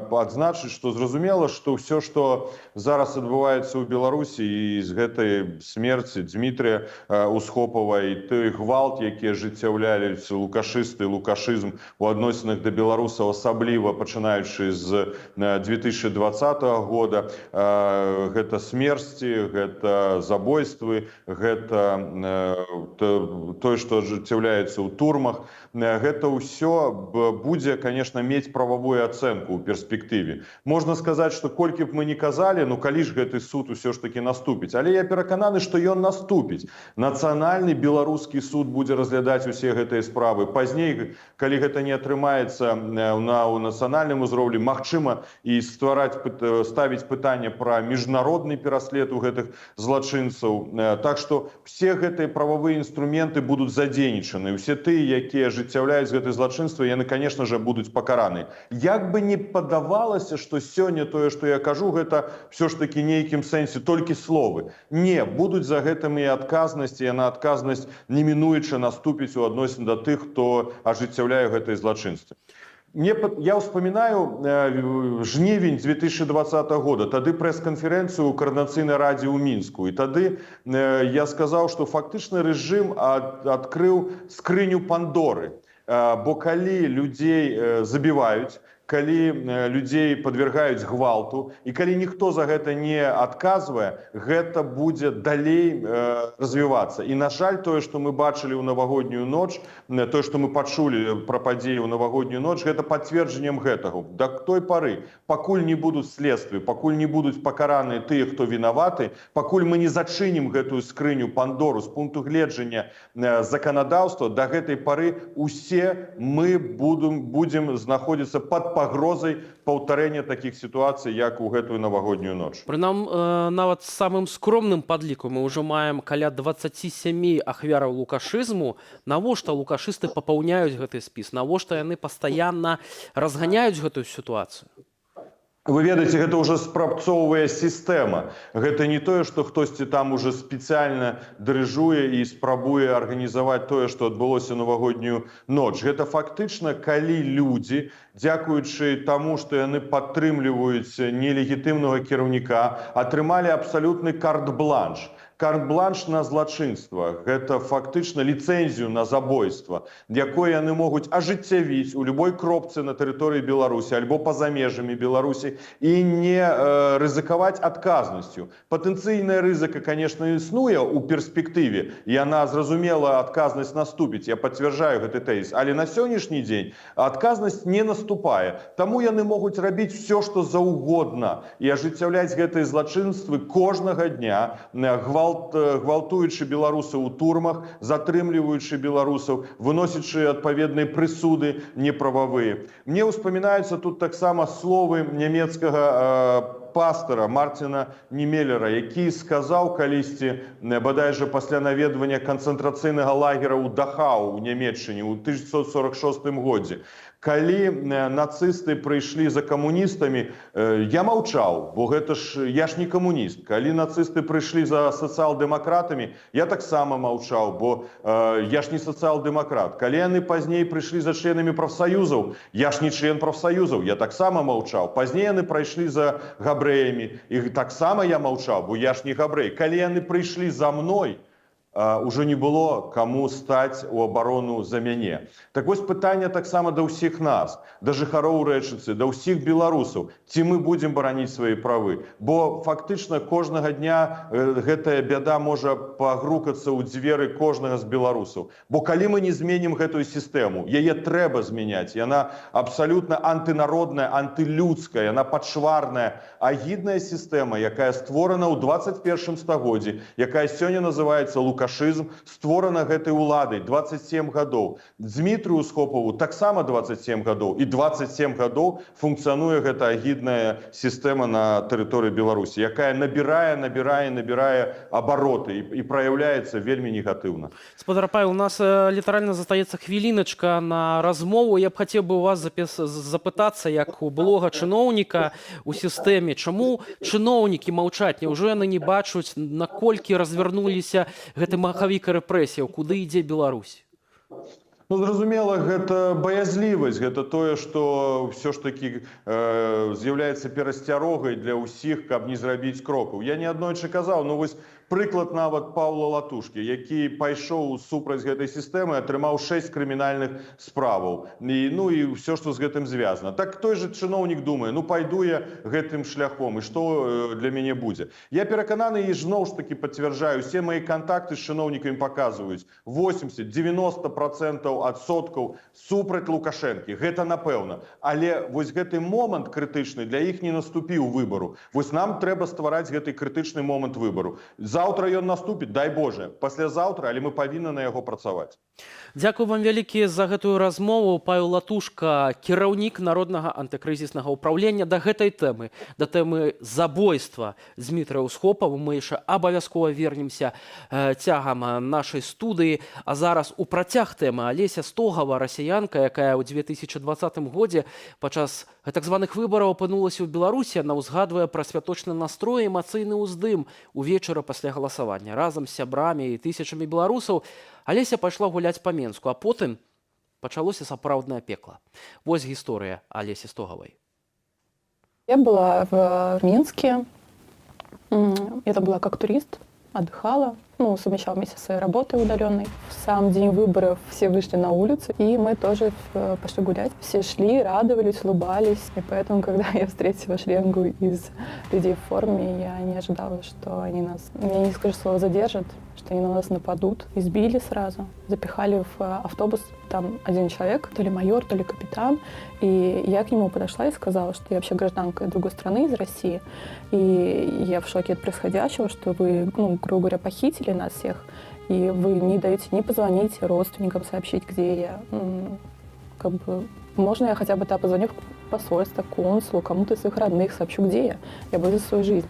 адзначыць, што зразумела, што ўсё, што зараз адбываецца ў Беларусі, і з гэтай смерці Дмітрыя Усхопава, і той гвалт, які ажыццяўлялі лукашысты, лукашызм у адносінах да беларусаў, асабліва пачынаючы з 2020 года, гэта смерці, гэта забойствы, гэта тое, што ажыццяўляецца ў турмах, гэта ўсё будзе, конечно, мець прававую ацэнку ў перспектыве. Можна сказаць, што колькі б мы не казалі, ну калі ж гэты суд усё ж таки наступіць, але я перакананы, што ён наступіць. Нацыянальны беларускі суд будзе разглядаць усе гэтыя справы. Пазней, калі гэта не атрымаецца на ў нацыянальным узроўні, магчыма, і ствараць, ставіць пытанне пра міжнародны пераслед у гэтых злачынцаў. Так што все гэтыя прававыя інструменты будуць задзейнічаны. Усе тыя, якія ажыццяўляюць гэты злачынства, яны, конечно же, будуць пакараны. Як бы не падавалася, што сёння тое, што я кажу, гэта все ж таки нейкім сэнсе толькі словы. Не, будуць за гэтым і адказнасць, і яна, адказнасць, немінуюча наступіць у адносін да тых, хто ажыццяўляе гэтыя злачынствы. Я ўспамінаю жнівень 2020 года, тады прэс-канферэнцыю ў Каардынацыйнай радзе ў Мінску. І тады я сказаў, што фактычна рэжым адкрыў скрыню Пандоры. Бо калі людзей забіваюць, калі людзей падвяргаюць гвалту і калі ніхто за гэта не адказвае, гэта будзе далей развівацца. І, на жаль, тое, што мы бачылі ў навагоднюю ноч, тое, што мы пачулі пра падзеі ў навагоднюю ноч, гэта пацверджаннем гэтага. Да той пары, пакуль не будуць следствы, пакуль не будуць пакараныя тыя, хто вінаваты, пакуль мы не зачынім гэтую скрыню Пандору з пункту гледжання заканадаўства, да гэтай пары усе мы будзем знаходзіцца пад пагрозай паўтарэння такіх сітуацый, як у гэтую навагоднюю ноч. Прынам, нават самым скромным падліку мы ўжо маем каля 27 ахвяраў лукашызму. Навошта лукашысты папаўняюць гэты спіс? Навошта яны пастаянна разганяюць гэтую сітуацыю? Вы ведаеце, гэта ўжо спрацоўвае сістэма. Гэта не тое, што хтосьці там уже спецыяльна дырыжуе і спрабуе арганізаваць тое, што адбылося навагоднюю ноч. Гэта фактычна, калі людзі, дзякуючы таму, што яны падтрымліваюць нелегітымнага кіраўніка, атрымалі абсалютны карт-бланш. Карт-бланш на злачынства. Гэта фактычна ліцэнзію на забойства, якое яны могуць ажыццявіць у любой кропцы на тэрыторыі Беларусі альбо па-за межамі Беларусі і не рызыкаваць адказнасцю. Патэнцыйная рызыка, конечно, існуе ў перспектыве, яна, зразумела, адказнасць наступіць, я пацвярджаю гэты тэзіс, але на сённяшні дзень адказнасць не наступае. Таму яны могуць рабіць все, што заўгодна, і ажыццяўляць гэтыя злачынствы кожнага дня, гвалтуючы беларусаў у турмах, затрымліваючы беларусаў, выносячы адпаведныя прысуды неправавыя. Мне ўспамінаюцца тут таксама словы нямецкага пастара Марціна Німелера, які сказаў калісьці, бадай жа пасля наведвання канцэнтрацыйнага лагера ў Дахау у Нямеччыне ў 1946 годзе: «Калі нацысты прыйшлі за камуністамі, я маўчаў, бо гэта ж я ж не камуніст. Калі нацысты прыйшлі за сацыял-дэмакратамі, я таксама маўчаў, бо я ж не сацыял-дэмакрат. Калі яны пазней прыйшлі за членамі прафсаюзаў, я ж не член прафсаюзаў, я таксама маўчаў. Пазней яны прайшлі за габрэямі, і таксама я маўчаў, бо я ж не габрэй. Калі яны прыйшлі за мной, ўжо не было каму стаць у абарону за мяне». Так вось, пытанне таксама да ўсіх нас, да жыхароў Рэчыцы, да ўсіх беларусаў: ці мы будзем бараніць свае правы? Бо фактычна кожнага дня гэтая бяда можа пагрукацца ў дзверы кожнага з беларусаў. Бо калі мы не зменім гэтую сістэму, яе трэба змяняць, яна абсалютна антынародная, антылюдская, яна пачварная, агідная сістэма, якая створана ў 21 стагоддзі, якая сёння называется лукашызм, створана гэтай уладай 27 гадоў. Дзмітрыю Усхопаву таксама 27 гадоў, і 27 гадоў функцыянуе гэта агідная сістэма на тэрыторыі Беларусі, якая набірае, набірае, набірае абароты і праяўляецца вельмі негатыўна. Спадар Павел, у нас літаральна застаецца хвіліначка на размову. Я б хацеў бы у вас запытацца, як у былога чыноўніка у сістэме, чаму чыноўнікі маўчаць? Няўжо яны не бачуць, наколькі развярнуліся гэты махавік рэпрэсіяў, куды ідзе Беларусь? Ну, зразумела, гэта баязлівасць, гэта тое, што ўсё ж такі з'яўляецца перасцярогай для ўсіх, каб не зрабіць крокаў. Я неаднойчы казаў, ну вось прыклад нават Паўла Латушкі, які пайшоў супраць гэтай сістэмы, атрымаў 6 крымінальных справаў. І, ну і ўсё, што з гэтым звязана. Так той же чыноўнік думае: «Ну, пайду я гэтым шляхом, і што для мяне будзе?» Я перакананы і зноў ж такі пацвярджаю, усе мае кантакты з чыноўнікамі паказваюць: 80-90% адсоткаў супраць Лукашэнкі. Гэта напэўна. Але вось гэты момант крытычны для іх не наступіў выбару. Вось нам трэба ствараць гэты крытычны момант выбару. Заўтра ён наступіць, дай Божа, паслязаўтра, але мы павінны на яго працаваць. Дзякую вам вялікі за гэтую размову. Павел Латушка, кіраўнік Народнага антыкрызіснага ўпраўлення. Да гэтай тэмы, да тэмы забойства Дзмітрыя Усхопава мы яшчэ абавязкова вернемся цягам нашай студыі. А зараз у працяг тэмы Алеся Стогава, расіянка, якая ў 2020 годзе падчас так званых выбараў апынулася ў Беларусі, яна ўзгадвае пра святочны настрой і эмацыйны ўздым увечары пасля галасавання. Разам з сябрамі і тысячамі беларусаў Алеся пайшла гуляць па Менску, а потым пачалося сапраўднае пекла. Вось гісторыя Алесі Стогавай. Я была в Минске. Я там была как турист, отдыхала, ну, совмещала вместе со своей работой удаленной. В сам день выборов все вышли на улицу, и мы тоже пошли гулять. Все шли, радовались, улыбались. И поэтому, когда я встретила шеренгу из людей в форме, я не ожидала, что они нас, я не скажу слово «задержат», что они на нас нападут. Избили сразу, запихали в автобус. Там один человек, то ли майор, то ли капитан. И я к нему подошла и сказала, что я вообще гражданка другой страны, из России. И я в шоке от происходящего, что вы, ну, грубо говоря, похитили нас всех. И вы не даете ни позвонить родственникам, сообщить, где я. Как бы, можно я хотя бы да, позвоню в посольство, консулу, кому-то из своих родных, сообщу, где я? Я боюсь за свою жизнь.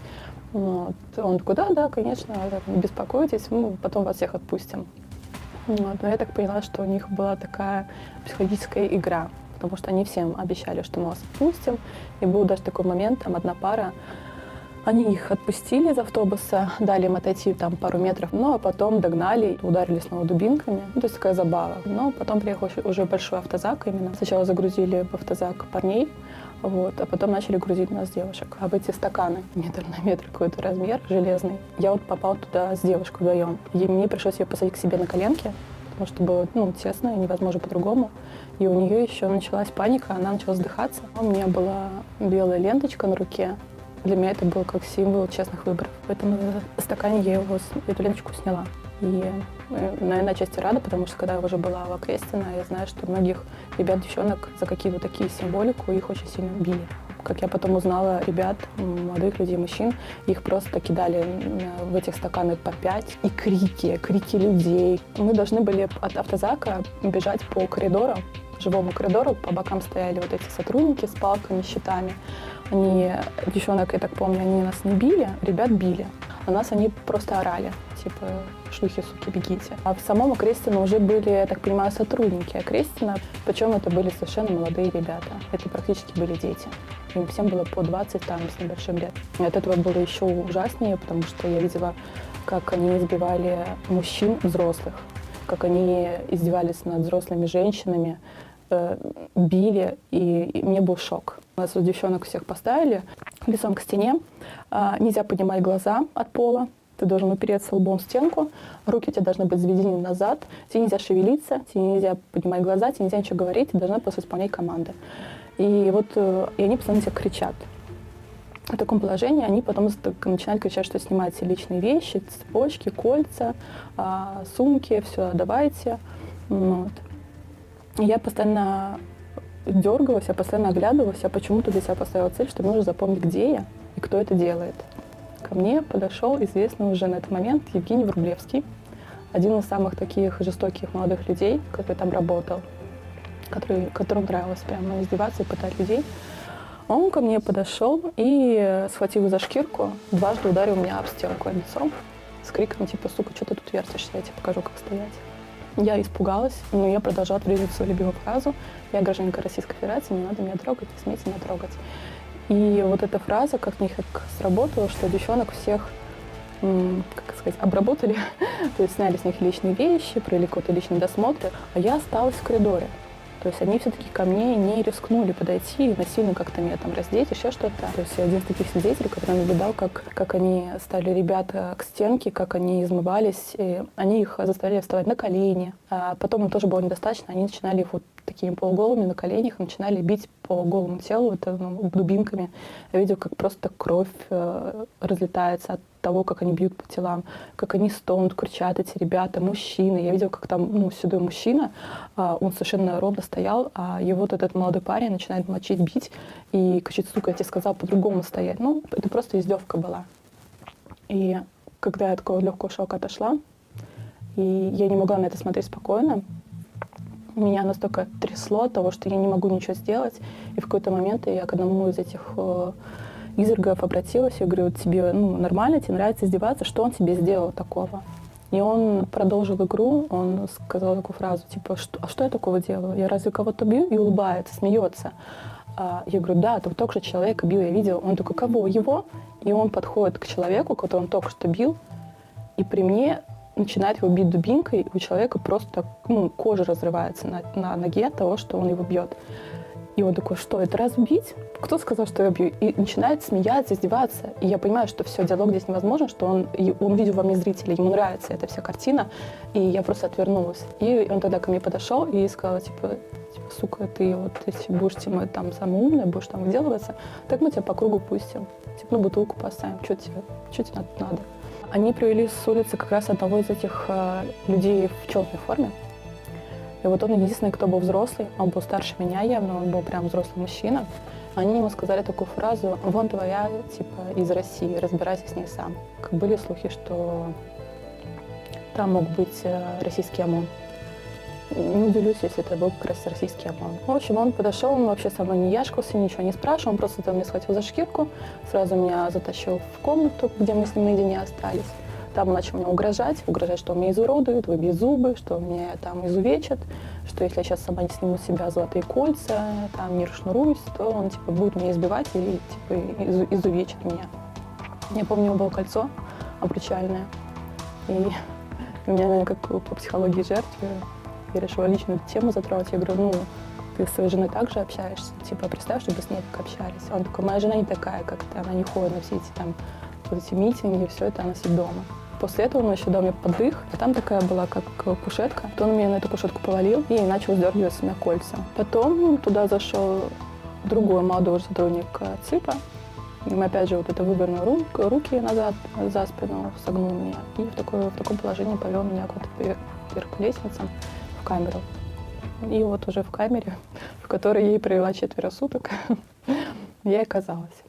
Вот. Он такой: Да, конечно, не беспокойтесь, мы потом вас всех отпустим». Вот. Но я так поняла, что у них была такая психологическая игра, потому что они всем обещали, что мы вас отпустим. И был даже такой момент, там одна пара, они их отпустили из автобуса, дали им отойти там пару метров, ну а потом догнали, ударили снова дубинками. Ну, то есть такая забава. Но потом приехал уже большой автозак именно. Сначала загрузили в автозак парней, вот, а потом начали грузить нас, девушек. А в эти стаканы, метр на метр какой-то размер, железный. Я вот попала туда с девушкой вдвоем. И мне пришлось ее посадить к себе на коленки, потому что было, ну, тесно и невозможно по-другому. И у нее еще началась паника, она начала задыхаться. У меня была белая ленточка на руке. Для меня это был как символ честных выборов. В этом стакане я эту ленточку сняла. И, наверное, отчасти рада, потому что, когда я уже была в Окрестино, я знаю, что многих ребят, девчонок за какие-то такие символику их очень сильно били. Как я потом узнала, ребят, молодых людей, мужчин, их просто кидали в этих стаканы по пять. И крики, крики людей. Мы должны были от автозака бежать по коридору. Живому коридору, по бокам стояли вот эти сотрудники с палками, щитами. Они, девчонок, я так помню, они нас не били, ребят били. На нас они просто орали, типа, шлюхи, суки, бегите. А в самом Окрестино уже были, я так понимаю, сотрудники Окрестина, причем это были совершенно молодые ребята. Это практически были дети. Им всем было по 20 там, с небольшим лет. И от этого было еще ужаснее, потому что я видела, как они избивали мужчин взрослых, как они издевались над взрослыми женщинами, били, и мне был шок. У нас вот девчонок всех поставили лицом к стене, нельзя поднимать глаза от пола, ты должен упереться лбом в стенку, руки у тебя должны быть заведены назад, тебе нельзя шевелиться, тебе нельзя поднимать глаза, тебе нельзя ничего говорить, ты должна просто исполнять команды. И вот и они постоянно тебя кричат. В таком положении они потом начинают кричать, что снимайте личные вещи, цепочки, кольца, сумки, все давайте. Вот. И я постоянно дергалась, я постоянно оглядывалась, я почему-то для себя поставила цель, что мне нужно запомнить, где я и кто это делает. Ко мне подошел известный уже на этот момент Евгений Врублевский, один из самых таких жестоких молодых людей, который там работал, которому нравилось прямо издеваться и пытать людей. Он ко мне подошел и, схватив за шкирку, дважды ударил меня об стенку лицом с криком типа: «Сука, что ты тут вертишься, я тебе покажу, как стоять». Я испугалась, но я продолжала твердить свою любимую фразу: «Я гражданка Российской Федерации, не надо меня трогать, не смейте меня трогать». И вот эта фраза как них так сработала, что девчонок всех, как сказать, обработали, то есть сняли с них личные вещи, провели какой-то личный досмотр, а я осталась в коридоре. То есть они все-таки ко мне не рискнули подойти и насильно как-то меня там раздеть, еще что-то. То есть я один из таких свидетелей, который наблюдал, как они ставили ребят к стенке, как они измывались. И они их заставляли вставать на колени. А потом им тоже было недостаточно, они начинали их вот такими полуголыми на коленях, начинали бить по голому телу, это, ну, дубинками. Я видела, как просто кровь разлетается от того, как они бьют по телам, как они стонут, кричат эти ребята, мужчины. Я видела, как там, ну, седой мужчина, он совершенно ровно стоял, а его вот этот молодой парень начинает мочить, бить и кричит: «Сука, я тебе сказал по-другому стоять». Ну, это просто издевка была. И когда я от такого легкого шока отошла, и я не могла на это смотреть спокойно, меня настолько трясло от того, что я не могу ничего сделать. И в какой-то момент я к одному из этих извергов обратилась, я говорю: «Тебе, ну, нормально, тебе нравится издеваться, что он тебе сделал такого?» И он продолжил игру, он сказал такую фразу, типа: «Что, а что я такого делаю? Я разве кого-то бью?» И улыбается, смеется. Я говорю: «Да, ты вот только что человека бил, я видел». Он такой: «Кого? Его?» И он подходит к человеку, которого он только что бил, и при мне начинает его бить дубинкой, и у человека просто, ну, кожа разрывается на ноге от того, что он его бьет. И он такой: «Что, это разве бить? Кто сказал, что я бью?» И начинает смеяться, издеваться. И я понимаю, что все, диалог здесь невозможен, что он видел во мне зрителя, ему нравится эта вся картина. И я просто отвернулась. И он тогда ко мне подошел и сказал, типа: «Сука, ты вот если будешь типа, там самая умная, будешь там выделываться, так мы тебя по кругу пустим. Типа, ну, бутылку поставим, что тебе надо?» Они привели с улицы как раз одного из этих людей в черной форме. И вот он единственный, кто был взрослый, он был старше меня явно, он был прям взрослый мужчина. Они ему сказали такую фразу: «Вон твоя, типа, из России, разбирайся с ней сам». Были слухи, что там мог быть российский ОМОН. Не удивлюсь, если это был как раз российский ОМОН. В общем, он подошел, он вообще со мной не яшкался, ничего не спрашивал, он просто там меня схватил за шкирку, сразу меня затащил в комнату, где мы с ним наедине остались. Там он начал мне угрожать, угрожать, что он меня изуродует, выбьет зубы, что меня там изувечат, что если я сейчас сама не сниму с себя золотые кольца, там не расшнуруюсь, то он типа будет меня избивать и типа изувечит меня. Я помню, у него было кольцо обручальное, и у меня, наверное, как по психологии жертвы, я решила личную тему затронуть. Я говорю: «Ну, ты с своей женой также общаешься? Типа, представь, чтобы с ней так общались». Он такой: «Моя жена не такая, как ты, она не ходит на все эти там вот эти митинги, все это, она сидит дома». После этого он еще дал мне под дых, а там такая была, как кушетка. То он меня на эту кушетку повалил и начал сдергивать с меня кольца. Потом туда зашел другой молодой сотрудник ЦИПа. И мы опять же вот это вывернул руки назад за спину, согнул меня. И в таком положении повел меня вот вверх по лестницам в камеру. И вот уже в камере, в которой я и провела 4 суток, я и оказалась.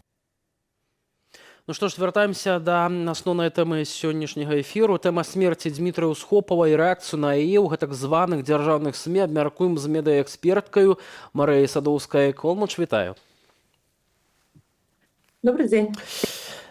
Ну што ж, вяртаемся да асноўнай тэмы сённяшняга эфіру. Тэма смерці Дмітрыя Усхопава і рэакцыю на яе ў гэтак званых дзяржаўных СМІ абмяркуем з медыяэксперткаю Марыяй Садоўскай-Колмач. Вітаю. Добрый день.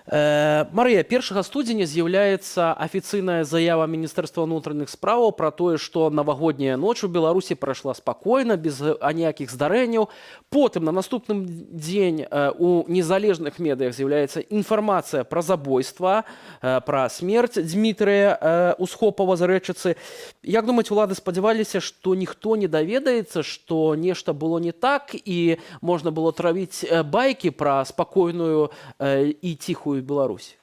Марыя, 1 студзеня з'яўляецца афіцыйная заява Міністэрства ўнутраных справаў пра тое, што навагодняя ноч у Беларусі прайшла спакойна, без аніякіх здарэнняў. Потым на наступным дзень у незалежных медыях з'яўляецца інфармацыя пра забойства, пра смерць Дмітрыя Усхопава з Рэчыцы. Як думаць, улады спадзяваліся, што ніхто не даведаецца, што нешта было не так і можна было травіць байкі пра спакойную і ціхую Беларусь?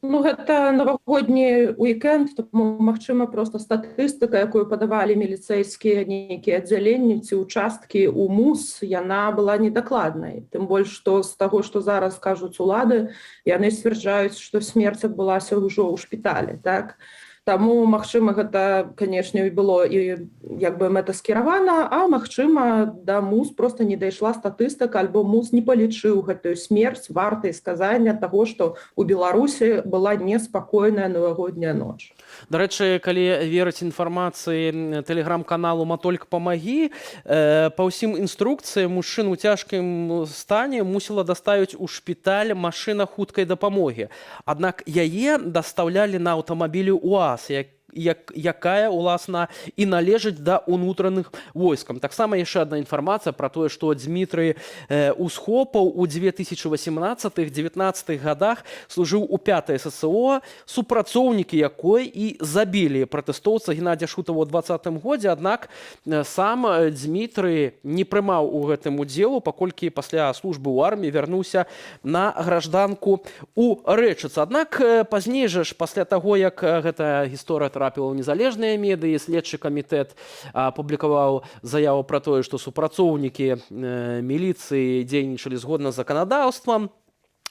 Ну, гэта навагодні уікенд, таму, магчыма, проста статыстыка, якую падавалі міліцэйскія нейкія аддзяленні ці ўчасткі ў МУС, яна была недакладнай. Тым больш, што з таго, што зараз кажуць улады, яны сцвярджаюць, што смерць адбылася ўжо ў шпіталі, так? Таму, магчыма, гэта, канешне, было і як бы мэтаскіравана, а магчыма, да МУС проста не дайшла статыстыка, альбо МУС не палічыў гэтую смерць вартай сказання таго, што ў Беларусі была неспакойная навагодняя ноч. Дарэчы, калі верыць інфармацыі тэлеграм-каналу «Матолька памагі», па ўсім інструкцыям мужчыну ў цяжкім стане мусіла даставіць у шпіталь машына хуткай дапамогі. Аднак яе дастаўлялі на аўтамабілі УАЗ, якая уласна і належыць да унутраных войскам. Таксама яшчэ адна інфармацыя пра тое, што Дмітрый Усхопаў у 2018-19 годах служыў у 5 ССО, супрацоўнікі якой і забілі пратэстоўца Геннадзя Шутава ў 20-м годзе. Аднак сам Дмітрый не прымаў у гэтым удзелу, паколькі пасля службы ў арміі вярнуўся на гражданку у Рэчыцу. Аднак пазней жа ж, пасля таго, як гэтая гісторыя трапіла ў незалежныя медыі, следчы камітэт апублікаваў заяву пра тое, што супрацоўнікі міліцыі дзейнічалі згодна з заканадаўствам,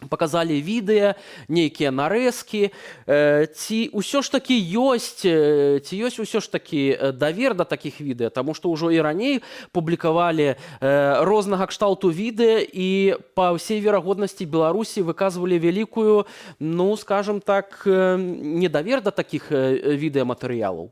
паказалі відэа, нейкія нарэзкі. Ці ўсё ж такі ёсць, ці ёсць усё ж такі давер да такіх відэа, таму што ўжо і раней публікавалі рознага кшталту відэа і, па ўсей верагоднасці, Беларусі выказвалі вялікую, ну, скажем так, недавер да такіх відэаматэрыялаў?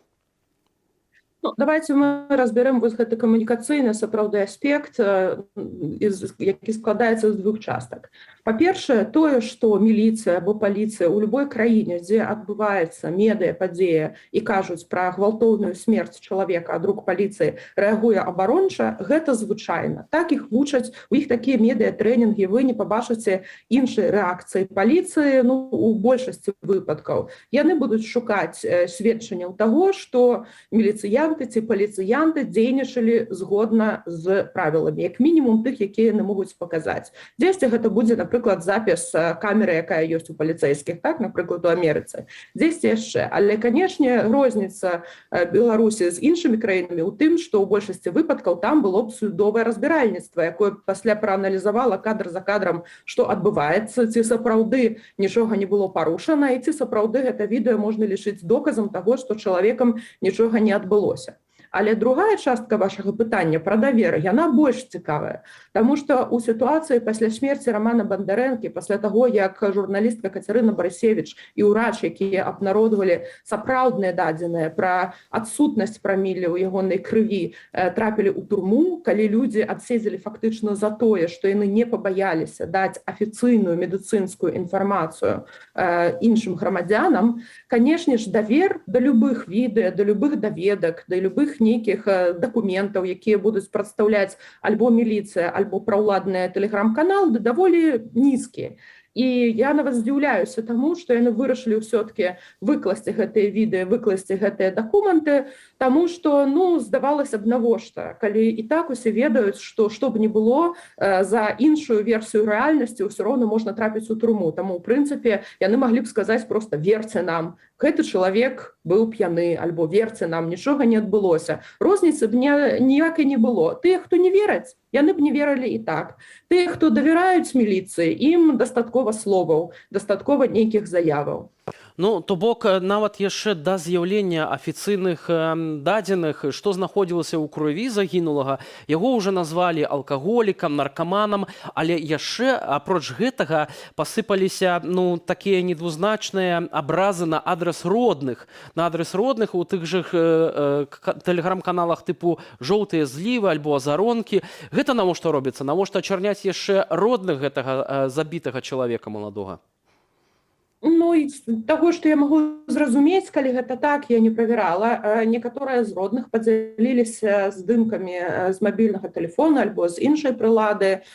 Ну, давайте мы разбярэм вось гэты камунікацыйны сапраўды аспект, які складаецца з двух частак. Па-першае, тое, што міліцыя або паліцыя ў любой краіне, дзе адбываецца медыа падзея і кажуць пра гвалтоўную смерць чалавека ад рук паліцыі, рэагуе абаронча, гэта звычайна. Так іх вучаць, у іх такія медыа-трэнінгі, вы не пабачыце іншай рэакцыі паліцыі, ну, у большасці выпадкаў. Яны будуць шукаць сведчанняў таго, што міліцыянты ці паліцыянты дзейнічалі згодна з правіламі, як мінімум тых, якія яны могуць паказаць. Дзесьці гэта будзе, напрыклад, запіс камеры, якая ёсць у паліцэйскіх, так, напрыклад, у Амерыцы. Дзесьці яшчэ. Але, канешне, розніца Беларусі з іншымі краінамі ў тым, што ў большасці выпадкаў там было б судовае разбіральніцтва, якое пасля прааналізавала кадр за кадрам, што адбываецца, ці сапраўды нічога не было парушана і ці сапраўды гэта відэа можна лічыць доказам таго, што чалавекам нічога не адбылося. Але другая частка вашага пытання пра давер, яна больш цікавая. Таму што ў сітуацыі пасля смерці Рамана Бандарэнкі, пасля таго, як журналістка Кацярына Барысевіч і ўрач, якія абнародавалі сапраўдныя дадзеныя пра адсутнасць прамілля ў ягонай крыві, трапілі ў турму, калі людзі адседзелі фактычна за тое, што яны не пабаяліся даць афіцыйную медыцынскую інфармацыю іншым грамадзянам, канешне ж, давер да любых відэа, да любых даведак, да любых нейкіх дакументаў, якія будуць прадстаўляць альбо міліцыя, альбо праўладныя тэлеграм-канал, да даволі нізкі. І я нават здзіўляюся таму, што яны вырашылі ўсё-такі выкласці гэтыя відэа, выкласці гэтыя дакументы, таму што, ну, здавалася б, навошта, калі і так усе ведаюць, што што б ні было, за іншую версію рэальнасці ўсё роўна можна трапіць у турму. Таму, ў прынцыпе, яны маглі б сказаць проста: «Верце нам, гэты чалавек быў п'яны», альбо «Верце нам, нічога не адбылося». Розніцы б ніякай не было. Тыя, хто не вераць, яны б не верылі і так. Тыя, хто давяраюць міліцыі, ім дастаткова словаў, дастаткова нейкіх заяваў. Ну, то бок нават яшчэ да з'яўлення афіцыйных дадзеных, што знаходзілася ў крыві загінулага, яго ўжо назвалі алкаголікам, наркаманам, але яшчэ апроч гэтага пасыпаліся, ну, такія недвузначныя абразы на адрас родных, на адрас родных у тых жа тэлеграм-каналах тыпу «Жоўтыя злівы» альбо «Азаронкі». Гэта навошта робіцца? Навошта ачарняць яшчэ родных гэтага забітага чалавека маладога? Ну, і з таго, што я магу зразумець, калі гэта так, я не правярала. Некаторыя з родных падзяліліся здымкамі з мабільнага тэлефона альбо з іншай прылады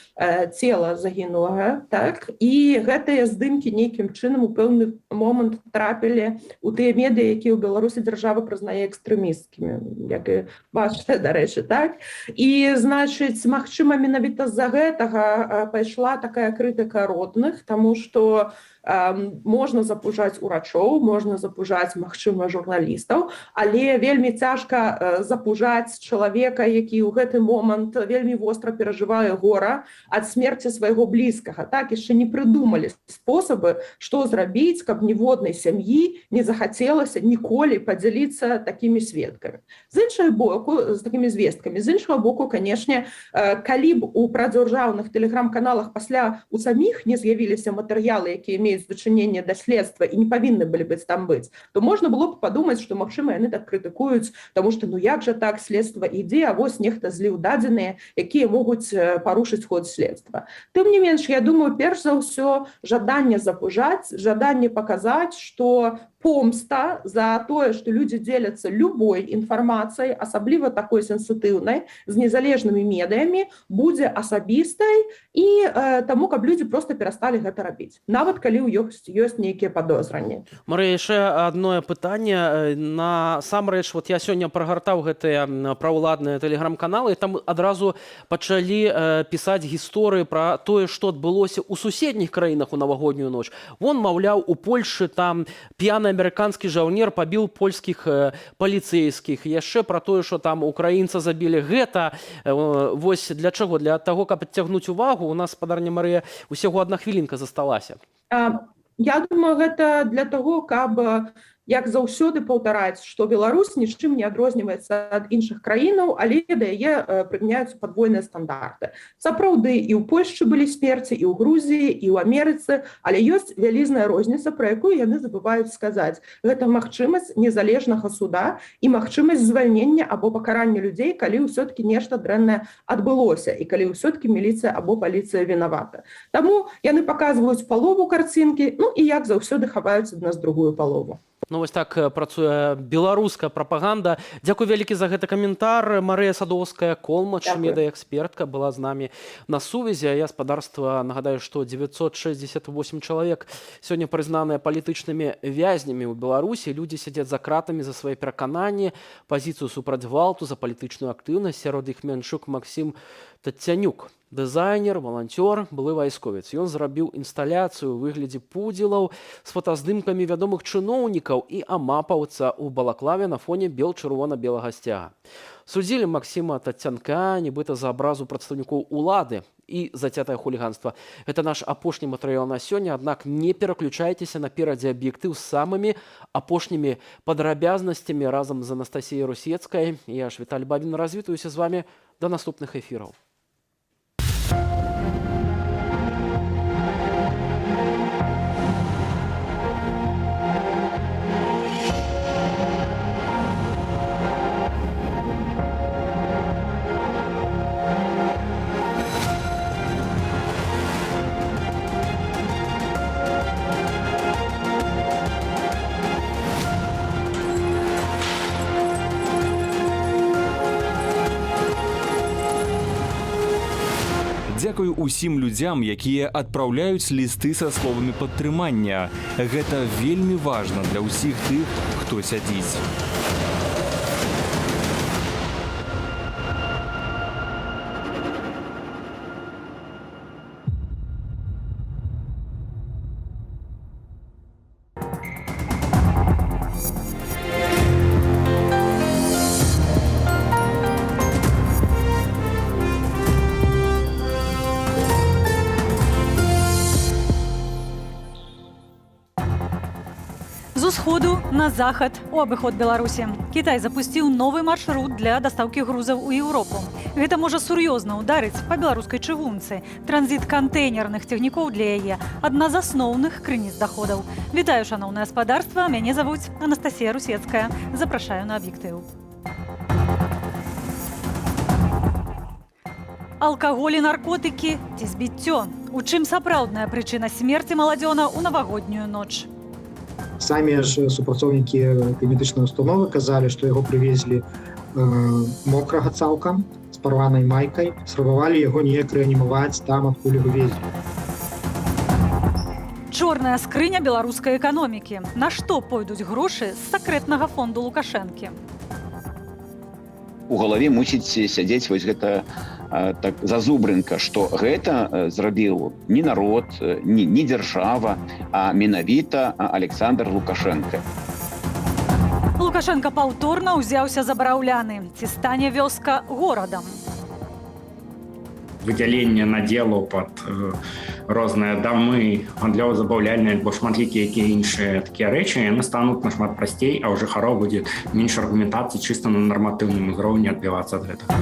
цела загінулага, так, і гэтыя здымкі нейкім чынам у пэўны момант трапілі у тыя медыі, якія ў Беларусі дзяржава прызнае экстрэмісцкімі, як і ваша, дарэчы, так. І, значыць, магчыма, менавіта з-за гэтага пайшла такая крытыка родных, таму што можна запужаць урачоў, можна запужаць, магчыма, журналістаў, але вельмі цяжка запужаць чалавека, які ў гэты момант вельмі востра перажывае гора ад смерці свайго блізкага. Так, яшчэ не прыдумалі спосабы, што зрабіць, каб ніводнай сям'і не захацелася ніколі падзяліцца такімі сведкамі. З іншага боку, з такімі звесткамі. З іншага боку, канешне, калі б у прадзяржаўных тэлеграм-каналах пасля у саміх не з'явіліся матэрыялы, якія меюць дачыненне да следства і не павінны былі быць там быць, то можна было б падумаць, што, магчыма, яны так крытыкуюць, таму што ну як жа так, следства ідзе, а вось нехта зліў дадзеныя, якія могуць парушыць ход следства. Тым не менш, я думаю, перш за ўсё жаданне запужаць, жаданне паказаць, што помста за тое, што людзі дзеляцца любой інфармацыяй, асабліва такой сенсітыўнай, з незалежнымі медыямі, будзе асабістай і таму, каб людзі проста перасталі гэта рабіць, нават калі ў іх ёсць нейкія падозранні. Марыя, яшчэ адно пытанне. Насамрэч, вот я сёння прагартаў гэтыя праўладныя тэлеграм-каналы, і там адразу пачалі пісаць гісторыі пра тое, што адбылося ў суседніх краінах у навагоднюю ноч. Вон, маўляў, у Польшы там п'яны амерыканскі жаўнер пабіў польскіх паліцейскіх. Яшчэ пра тое, што там украінца забілі. Гэта вось для чаго? Для таго, каб адцягнуць увагу? У нас, спадарня Марыя, усяго адна хвілінка засталася. Я думаю, гэта для таго, каб, як заўсёды, паўтараць, што Беларусь нічым не адрозніваецца ад іншых краінаў, але да яе прымяняюцца падвойныя стандарты. Сапраўды, і ў Польшчы былі смерці, і ў Грузіі, і ў Амерыцы, але ёсць вялізная розніца, пра якую яны забываюць сказаць. Гэта магчымасць незалежнага суда і магчымасць звальнення або пакарання людзей, калі ўсё-таки нешта дрэннае адбылося і калі ўсё-таки міліцыя або паліцыя вінавата. Таму яны паказваюць палову карцінкі, ну і, як заўсёды, хаваюць ад нас другую палову. Ну, вось так працуе беларуская прапаганда. Дзякуй вялікі за гэты каментар. Марыя Садоўская Колмач, Дзякую. медыаэкспертка, была з намі на сувязі. А я, спадарства, нагадаю, што 968 чалавек сёння прызнаныя палітычнымі вязнямі ў Беларусі. Людзі сядзяць за кратамі за свае перакананні, пазіцыю супраць гвалту, за палітычную актыўнасць. Сярод іх Мянчук Максім Таццянюк. Дызайнер, валанцёр, былы вайсковец. Ён зрабіў інсталяцыю ў выглядзе пудзілаў з фотаздымкамі вядомых чыноўнікаў і амапаўца ў балаклаве на фоне бел-чырвона-белага сцяга. Судзілі Максіма Таццянка нібыта за абразу прадстаўнікоў улады і зацятае хуліганства. Гэта наш апошні матэрыял на сёння, аднак не пераключайцеся, наперадзе аб'ектыў з самымі апошнімі падрабязнасцямі разам з Анастасіяй Русецкай. Я ж, Віталь Бабін, развітваюся з вамі да наступных эфіраў. Дзякую усім людзям, якія адпраўляюць лісты са словамі падтрымання. Гэта вельмі важна для ўсіх тых, хто сядзіць. Усходу на захад у абыход Беларусі. Кітай запусціў новы маршрут для дастаўкі грузаў у Еўропу. Гэта можа сур'ёзна ўдарыць па беларускай чыгунцы. Транзіт кантэйнерных цягнікоў для яе — адна з асноўных крыніц доходаў. Вітаю, шаноўнае спадарства, мяне завуць Анастасія Русецкая. Запрашаю на «Аб'ектыў». Алкаголь і наркотыкі ці збіццё? У чым сапраўдная прычына смерці маладзёна ў навагоднюю ноч? Самі ж супрацоўнікі этой медычнай установы казалі, што яго прывезлі мокрага цалкам, з парванай майкай, спрабавалі яго неяк рэанімаваць там, адкуль яго везлі. Чорная скрыня беларускай эканомікі. На што пойдуць грошы з сакрэтнага фонду Лукашэнкі? У галаве мусіць сядзець вось гэта так зазубрынка, што гэта зрабіў не народ, не дзяржава, а менавіта Александр Лукашенко. Лукашэнка паўторна ўзяўся за Бараўляны. Ці стане вёска горадам? Выдзяленне надзелу пад розныя дамы, гандлёва-забаўляльныя альбо шматлікія якія іншыя такія рэчы, яны стануць нашмат прасцей, а ў жыхароў будзе менш аргументацыі чыста на нарматыўным узроўні адбівацца ад гэтага.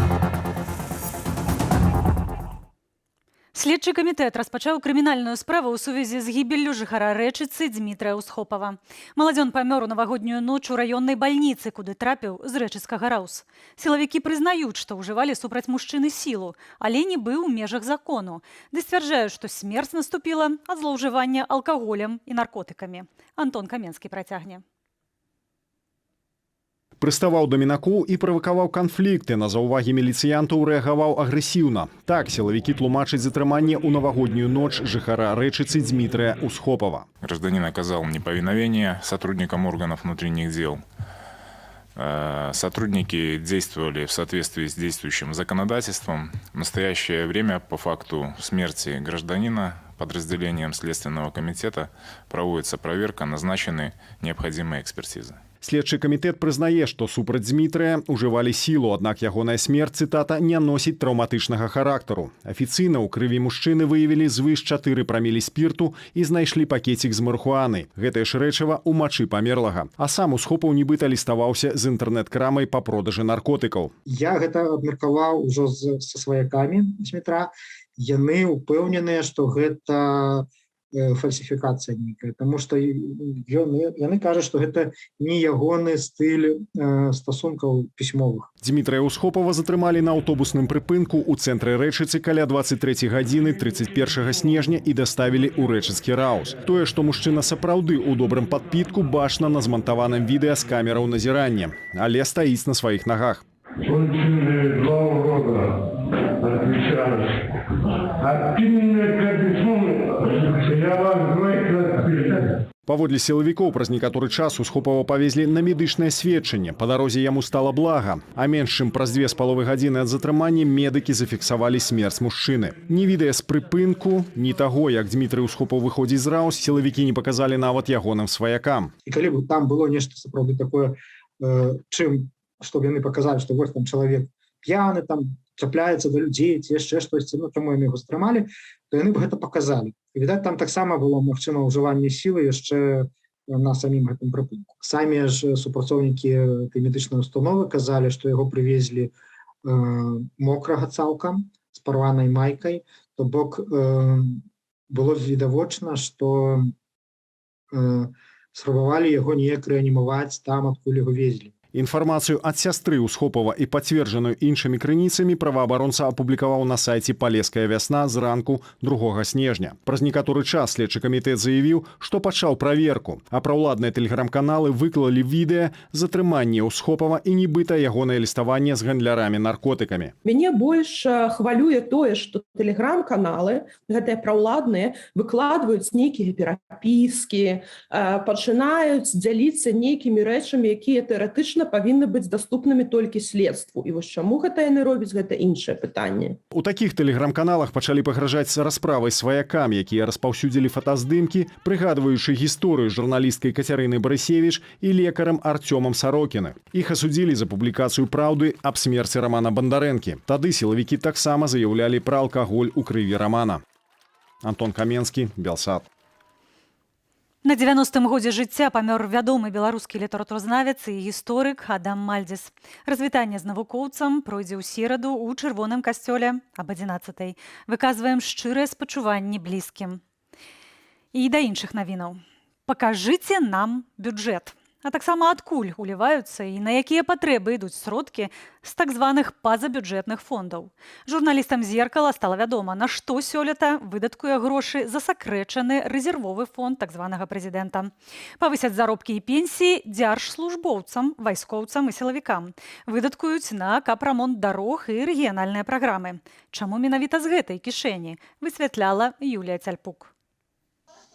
Следчы камітэт распачаў крымінальную справу ў сувязі з гібеллю жыхара Рэчыцы Дзмітрыя Усхопава. Маладзён памёр у навагоднюю ноч у раённай бальніцы, куды трапіў з рэчыцкага РАУС. Сілавікі прызнаюць, што ўжывалі супраць мужчыны сілу, але нібы ў межах закону. Ды сцвярджаюць, што смерць наступіла ад злоўжывання алкаголем і наркотыкамі. Антон Каменскі працягне. Прыставаў да мінакоў і правакаваў канфлікты. На заўвагі міліцыянтаў рэагаваў агрэсіўна. Так сілавікі тлумачаць затрыманне ў навагоднюю ноч жыхара Рэчыцы Дзмітрыя Усхопава. Гражданин оказал неповиновение сотрудникам органов внутренних дел. Сотрудники действовали в соответствии с действующим законодательством. В настоящее время по факту смерти гражданина подразделением Следственного комитета проводится проверка, назначены необходимые экспертизы. Следчы камітэт прызнае, што супраць Дзмітрыя ўжывалі сілу, аднак ягоная смерць, цытата, не носіць траўматычнага характару. Афіцыйна ў крыві мужчыны выявілі звыш 4 прамілі спірту і знайшлі пакецік з марыхуанай. Гэтае ж рэчыва ў мачы памерлага. А сам Усхопаў нібыта ліставаўся з інтэрнэт-крамай па продажы наркотыкаў. Я гэта абмеркаваў ужо са сваякамі Змітра. Яны ўпэўненыя, што гэта фальсіфікацыя нейкая, тому что яны кажуць, што гэта не ягоны стыль стасункаў пісьмовых. Дзмітрыя Усхопава затрымалі на аўтобусным прыпынку ў цэнтры Рэчыцы каля 23 гадзіны 31 снежня і даставілі ў рэчыцкі РАУС. Тое, што мужчына сапраўды ў добрым падпітку, бачна на змантаваным відэа з камераў назірання, але стаіць на сваіх нагах. Конченые два урода, отвечаю. А ты меня как я вас двоих распишу. Паводле сілавікоў, праз некаторы час Усхопава павезлі на медычнае сведчанне. Па дарозе яму стала блага. А менш чым праз 2,5 гадзіны ад затрымання медыкі зафіксавалі смерць мужчыны. Ні відэа з прыпынку, ні таго, як Дзмітрый Усхопаў выходзіць з РАУС, сілавікі не паказалі нават ягоным сваякам. І калі б там было нешта сапраўды такое, чым чтобы яны паказалі, што вось там чалавек п'яны, там чапляецца да людзей ці яшчэ штосьці, ну, чаму яны яго стрымалі, то яны б гэта паказалі. І відаць, там таксама было магчыма ўжыванне сілы яшчэ на самім гэтым прыпынку. Самі ж супрацоўнікі этой медычнай установы казалі, што яго прывезлі мокрага цалкам, з парванай майкай, то бок было відавочна, што спрабавалі яго неяк рэанімаваць там, адкуль яго везлі. Інфармацыю ад сястры Усхопава і пацверджаную іншымі крыніцамі праваабаронца апублікаваў на сайце «Палеская вясна» зранку 2 снежня. Праз некаторы час следчы камітэт заявіў, што пачаў праверку, а праўладныя тэлеграм-каналы выклалі відэа затрымання Усхопава і нібыта ягонае ліставанне з гандлярамі наркотыкамі. Мяне больш хвалюе тое, што тэлеграм-каналы гэтыя праўладныя выкладваюць нейкія перапіскі, пачынаюць дзяліцца нейкімі рэчамі, якія тэарэтычна павінны быць даступнымі толькі следству. І вось чаму гэта яны робяць, гэта іншае пытанне. У такіх тэлеграм-каналах пачалі пагражаць расправай сваякам, якія распаўсюдзілі фотаздымкі, прыгадваючы гісторыю з журналісткай Кацярынай Барысевіч і лекарам Арцёмам Сарокіным. Іх асудзілі за публікацыю праўды аб смерці Рамана Бандарэнкі. Тады сілавікі таксама заяўлялі пра алкаголь у крыві Рамана. Антон Каменскі, Белсат. На 90-м годзе жыцця памёр вядомы беларускі літаратуразнавец і гісторык Адам Мальдзіс. Развітанне з навукоўцам пройдзе ў сераду ў Чырвоным касцёле аб 11. Выказваем шчырае спачуванне блізкім. І да іншых навінаў. Пакажыце нам бюджэт. А таксама адкуль уліваюцца і на якія патрэбы ідуць сродкі з так званых пазабюджэтных фондаў. Журналістам «Зеркала» стала вядома, на што сёлета выдаткуе грошы засакрэчаны рэзервовы фонд так званага прэзідэнта. Павысяць заробкі і пенсіі дзяржслужбоўцам, вайскоўцам і сілавікам. Выдаткуюць на капрамонт дарог і рэгіянальныя праграмы. Чаму менавіта з гэтай кішэні, высвятляла Юлія Цяльпук.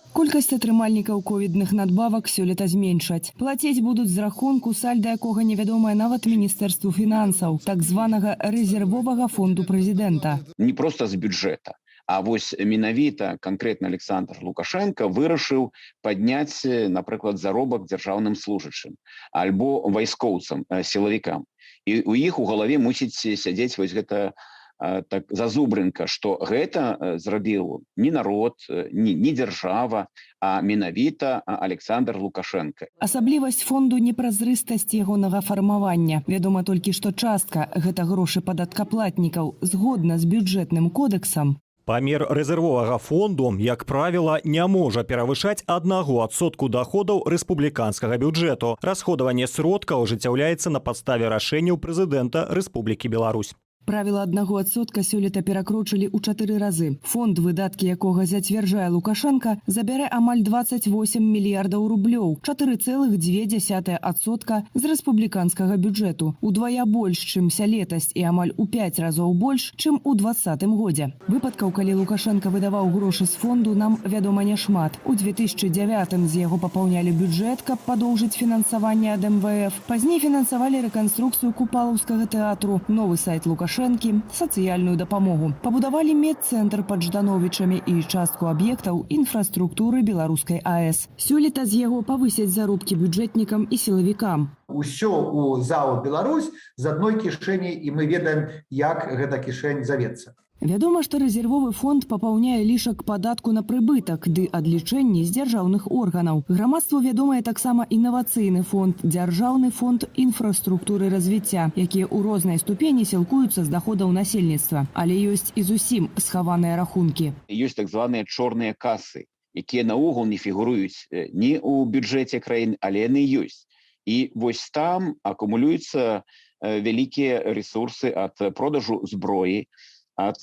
Колькасць атрымальнікаў ковідных надбавак сёлета зменшаць. Плаціць будуць з рахунку, сальда якога невядомае нават міністэрству фінансаў, так званага рэзервовага фонду прэзідэнта. Не просто з бюджэта, а вось менавіта канкрэтна Александр Лукашенко вырашыў падняць, напрыклад, заробак дзяржаўным служачым альбо вайскоўцам, сілавікам. І у іх у галаве мусіць сядзець вось гэта так зазубрынка, что гэта зрабіў не народ, не дзяржава, а менавіта Александр Лукашенко. Асаблівасць фонду — непразрыстасць ягонага фармавання. Вядома толькі, што частка — гэта грошы падаткаплатнікаў згодна з бюджэтным кодэксам. Памер рэзервовага фонду, як правіла, не можа перавышаць 1% доходаў рэспубліканскага бюджэту. Расходаванне сродкаў ажыццяўляецца на падставе рашэнняў прэзідэнта Рэспублікі Беларусь. Правіла 1% сёлета перакрочылі ў чатыры разы. Фонд, выдаткі якога зацвярджае Лукашэнка, забярэ амаль 28 мільярдаў рублёў, 4,2% з рэспубліканскага бюджэту. Удвая больш, чым сялетась, і амаль у 5 разоў больш, чым у дваццатым годзе. Выпадкаў, калі Лукашэнка выдаваў грошы з фонду, нам вядома няшмат. У 2009 з яго папаўнялі бюджэт, каб падоўжыць фінансаванне ад МВФ. Пазней фінансавалі рэканструкцыю Купалаўскага тэатру, новы сайт Лукашэнкі, сацыяльную дапамогу. Пабудавалі медцэнтр пад Ждановічамі і частку аб'ектаў інфраструктуры беларускай АЭС. Сёлета з яго павысяць заробкі бюджэтнікам і сілавікам. Усё у ЗАО «Беларусь» з адной кішэні, і мы ведаем, як гэта кішэнь завецца. Вядома, што рэзервовы фонд папаўняе лішак падатку на прыбытак ды адлічэнні з дзяржаўных органаў. Грамадству вядомыя таксама інавацыйны фонд, дзяржаўны фонд інфраструктуры развіцця, якія ў рознай ступені сілкуюцца з даходаў насельніцтва. Але ёсць і зусім схаваныя рахункі. Ёсць так званыя чорныя касы, якія наогул не фігуруюць ні ў бюджэце краіны, але яны ёсць. І вось там акумулююцца вялікія рэсурсы ад продажу зброі, ад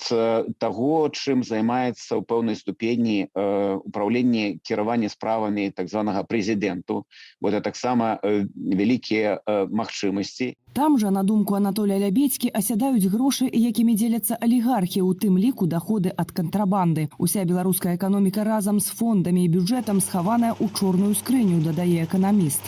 таго, чым займаецца ў пэўнай ступені управленне кіравання справамі так званага прэзідэнту. Бо это таксама вялікія магчымасці. Там жа, на думку Анатоля Лябедзькі, асядаюць грошы, якімі дзеляцца алігархі, у тым ліку даходы ад кантрабанды. Уся беларуская эканоміка разам з фондамі і бюджэтам схаваная ў чорную скрыню, дадае эканаміст.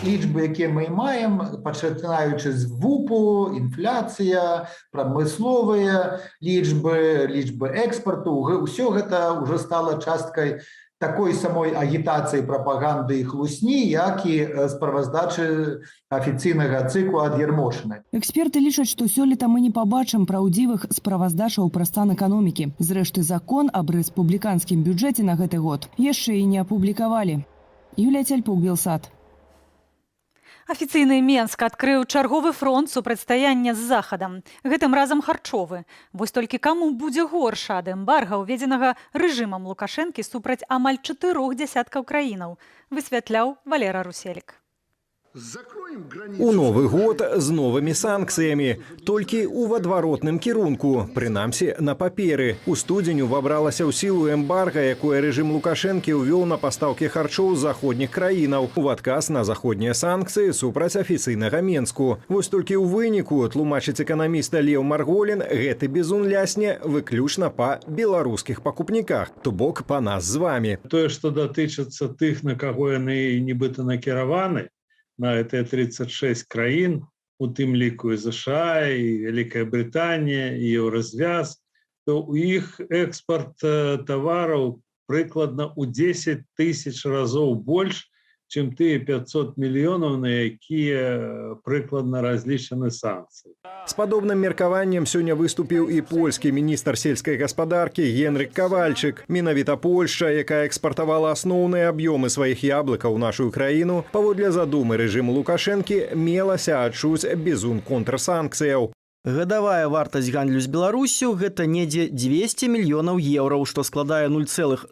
Лічбы, якія мы маем, пачынаючы з ВУПу, інфляцыя, прамысловыя лічбы, лічбы экспарту, ўсё гэта ўжо стала часткай такой самой агітацыі, прапаганды і хлусні, як і справаздачы афіцыйнага ЦІКу ад Ермошынай. Эксперты лічаць, што сёлета мы не пабачым праўдзівых справаздачаў пра стан эканомікі. Зрэшты, закон аб рэспубліканскім бюджэце на гэты год яшчэ і не апублікавалі. Юлія Цяльпук, Белсат. Афіцыйны Менск адкрыў чарговы фронт супрацьстаяння з Захадам. Гэтым разам харчовы. Вось толькі каму будзе горш ад эмбарга, уведзенага рэжымам Лукашэнкі супраць амаль чатырох дзясяткаў краінаў, высвятляў Валера Руселік. У Новы год з новымі санкцыямі, толькі ў адваротным кірунку, прынамсі на паперы. У студзень увабралася ў сілу эмбарга, якое рэжым Лукашэнкі ўвёў на пастаўкі харчоў з заходніх краінаў у адказ на заходнія санкцыі супраць афіцыйнага Менску. Вось толькі ў выніку, тлумачыць эканаміст Леў Марголін, гэты бізун лясне выключна па беларускіх пакупніках, то бок па нас з вамі. Тое, што датычыцца тых, на каго яны нібыта накіраваны, на гэтыя 36 краін, у тым ліку і ЗША, і Вялікая Брытанія, і Еўразвяз, то у іх экспорт тавараў прыкладна ў 10 тысяч разоў больш, чым тыя 500 мільёнаў, на якія прыкладна разлічаны санкцыі. З падобным меркаваннем сёння выступіў і польскі міністр сельскай гаспадаркі Генрык Кавальчык. Менавіта Польшча, якая экспартавала асноўныя аб'ёмы сваіх яблыкаў у нашу краіну, паводле задумы рэжыму Лукашэнкі, мелася адчуць бізун контрсанкцыяў. Гадавая вартасць гандлю з Беларуссю гэта недзе 200 мільёнаў еўраў, што складае 0,06%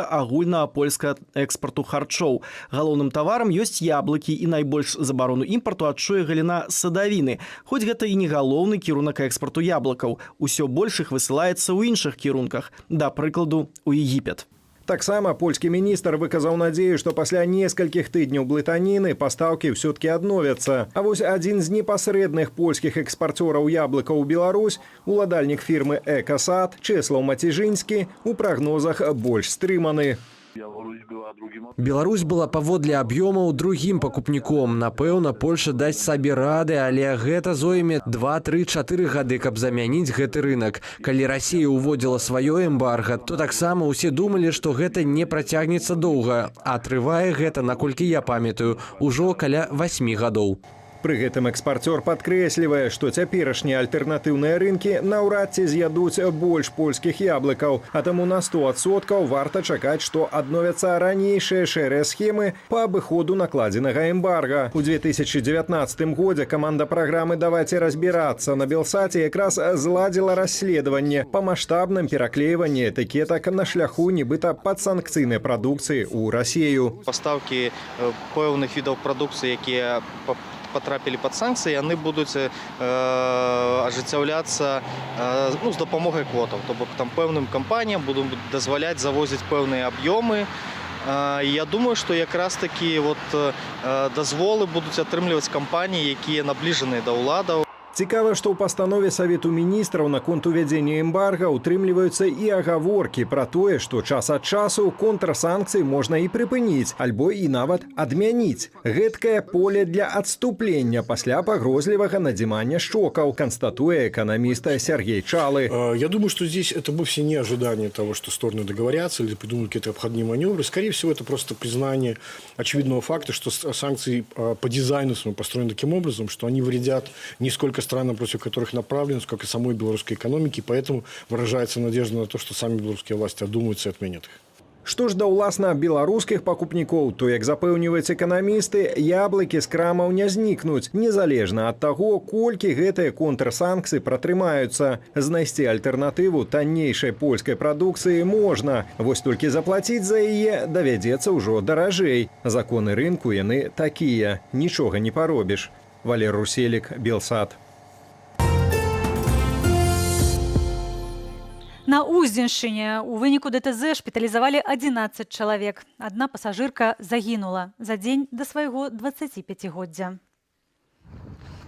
агульнага польскага экспарту харчоў. Галоўным таварам ёсць яблыкі, і найбольш забарону імпарту адчуе галіна садавіны. Хоць гэта і не галоўны кірунак экспарту яблыкаў. Усё больш іх высылаецца ў іншых кірунках, да прыкладу, у Егіпет. Таксама польскі міністр выказаў надзею, што пасля некалькіх тыдняў блытаніны пастаўкі ўсё-ткі адновяцца. А вось адзін з непасрэдных польскіх экспарцёраў яблыкаў у Беларусь, уладальнік фірмы «Экасад» Чэслаў Маціжынскі, у прагнозах больш стрыманы. Беларусь была паводле аб'ёмаў другім пакупніком. Напэўна, Польша дасць сабе рады, але гэта зойме 2, 3, 4 гады, каб замяніць гэты рынок. Калі Расія ўводзіла сваё эмбарга, то таксама ўсе думалі, што гэта не працягнецца доўга. А трывае гэта, наколькі я памятаю, ужо каля 8 гадоў. Пры гэтым экспарцёр падкрэслівае, што цяперашнія альтэрнатыўныя рынкі наўрад ці з'ядуць больш польскіх яблыкаў, а таму на 100% варта чакаць, што адновяцца ранейшыя шэрыя схемы па абыходу накладзенага эмбарга. У 2019 годзе каманда праграмы «Давайте разбираться» на Белсаце якраз зладзіла расследаванне па маштабным пераклейванні этыкетак на шляху нібыта падсанкцыйнай прадукцыі ў Расею. Пастаўкі пэўных відаў прадукцыі, якія патрапілі пад санкцыі, яны будуць ажыццяўляцца ну, з дапамогай квотаў. То бок там пэўным кампаніям будуць дазваляць завозіць пэўныя аб'ёмы. Я думаю, што якраз такі вот дазволы будуць атрымліваць кампаніі, якія набліжаныя да ўладаў. Цікава, што ў пастанове Савету міністраў наконт увядзення эмбарга ўтрымліваюцца і агаворкі пра тое, што час ад часу контрсанкцыі можна і прыпыніць, альбо і нават адмяніць. Гэткае поле для адступлення пасля пагрозлівага надзімання шчокаў, канстатуе эканаміст Сяргей Чалы. Я думаю, что здесь это вовсе не ожидание того, что стороны договорятся или придумают какие-то обходные маневры. Скорее всего, это просто признание очевидного факта, что санкции по дизайну своему построены таким образом, что они вредят не сколько странам, против которых направлены, сколько самой белорусской экономике. Поэтому выражается надежда на то, что сами белорусские власти одумаются и отменят их. Што ж да ўласна беларускіх пакупнікоў, то, як запэўніваюць эканамісты, яблыкі з крамаў не знікнуць, незалежна ад таго, колькі гэтыя контрсанкцыі пратрымаюцца. Знайсці альтэрнатыву таннейшай польскай прадукцыі можна, вось толькі заплаціць за яе давядзецца ўжо даражэй. Законы рынку яны такія, нічога не паробіш. Валер Руселік, Белсат. На Уздзеншчыне у выніку ДТЗ шпіталізавалі 11 чалавек. Адна пасажырка загінула за дзень да свайго 25годдзя.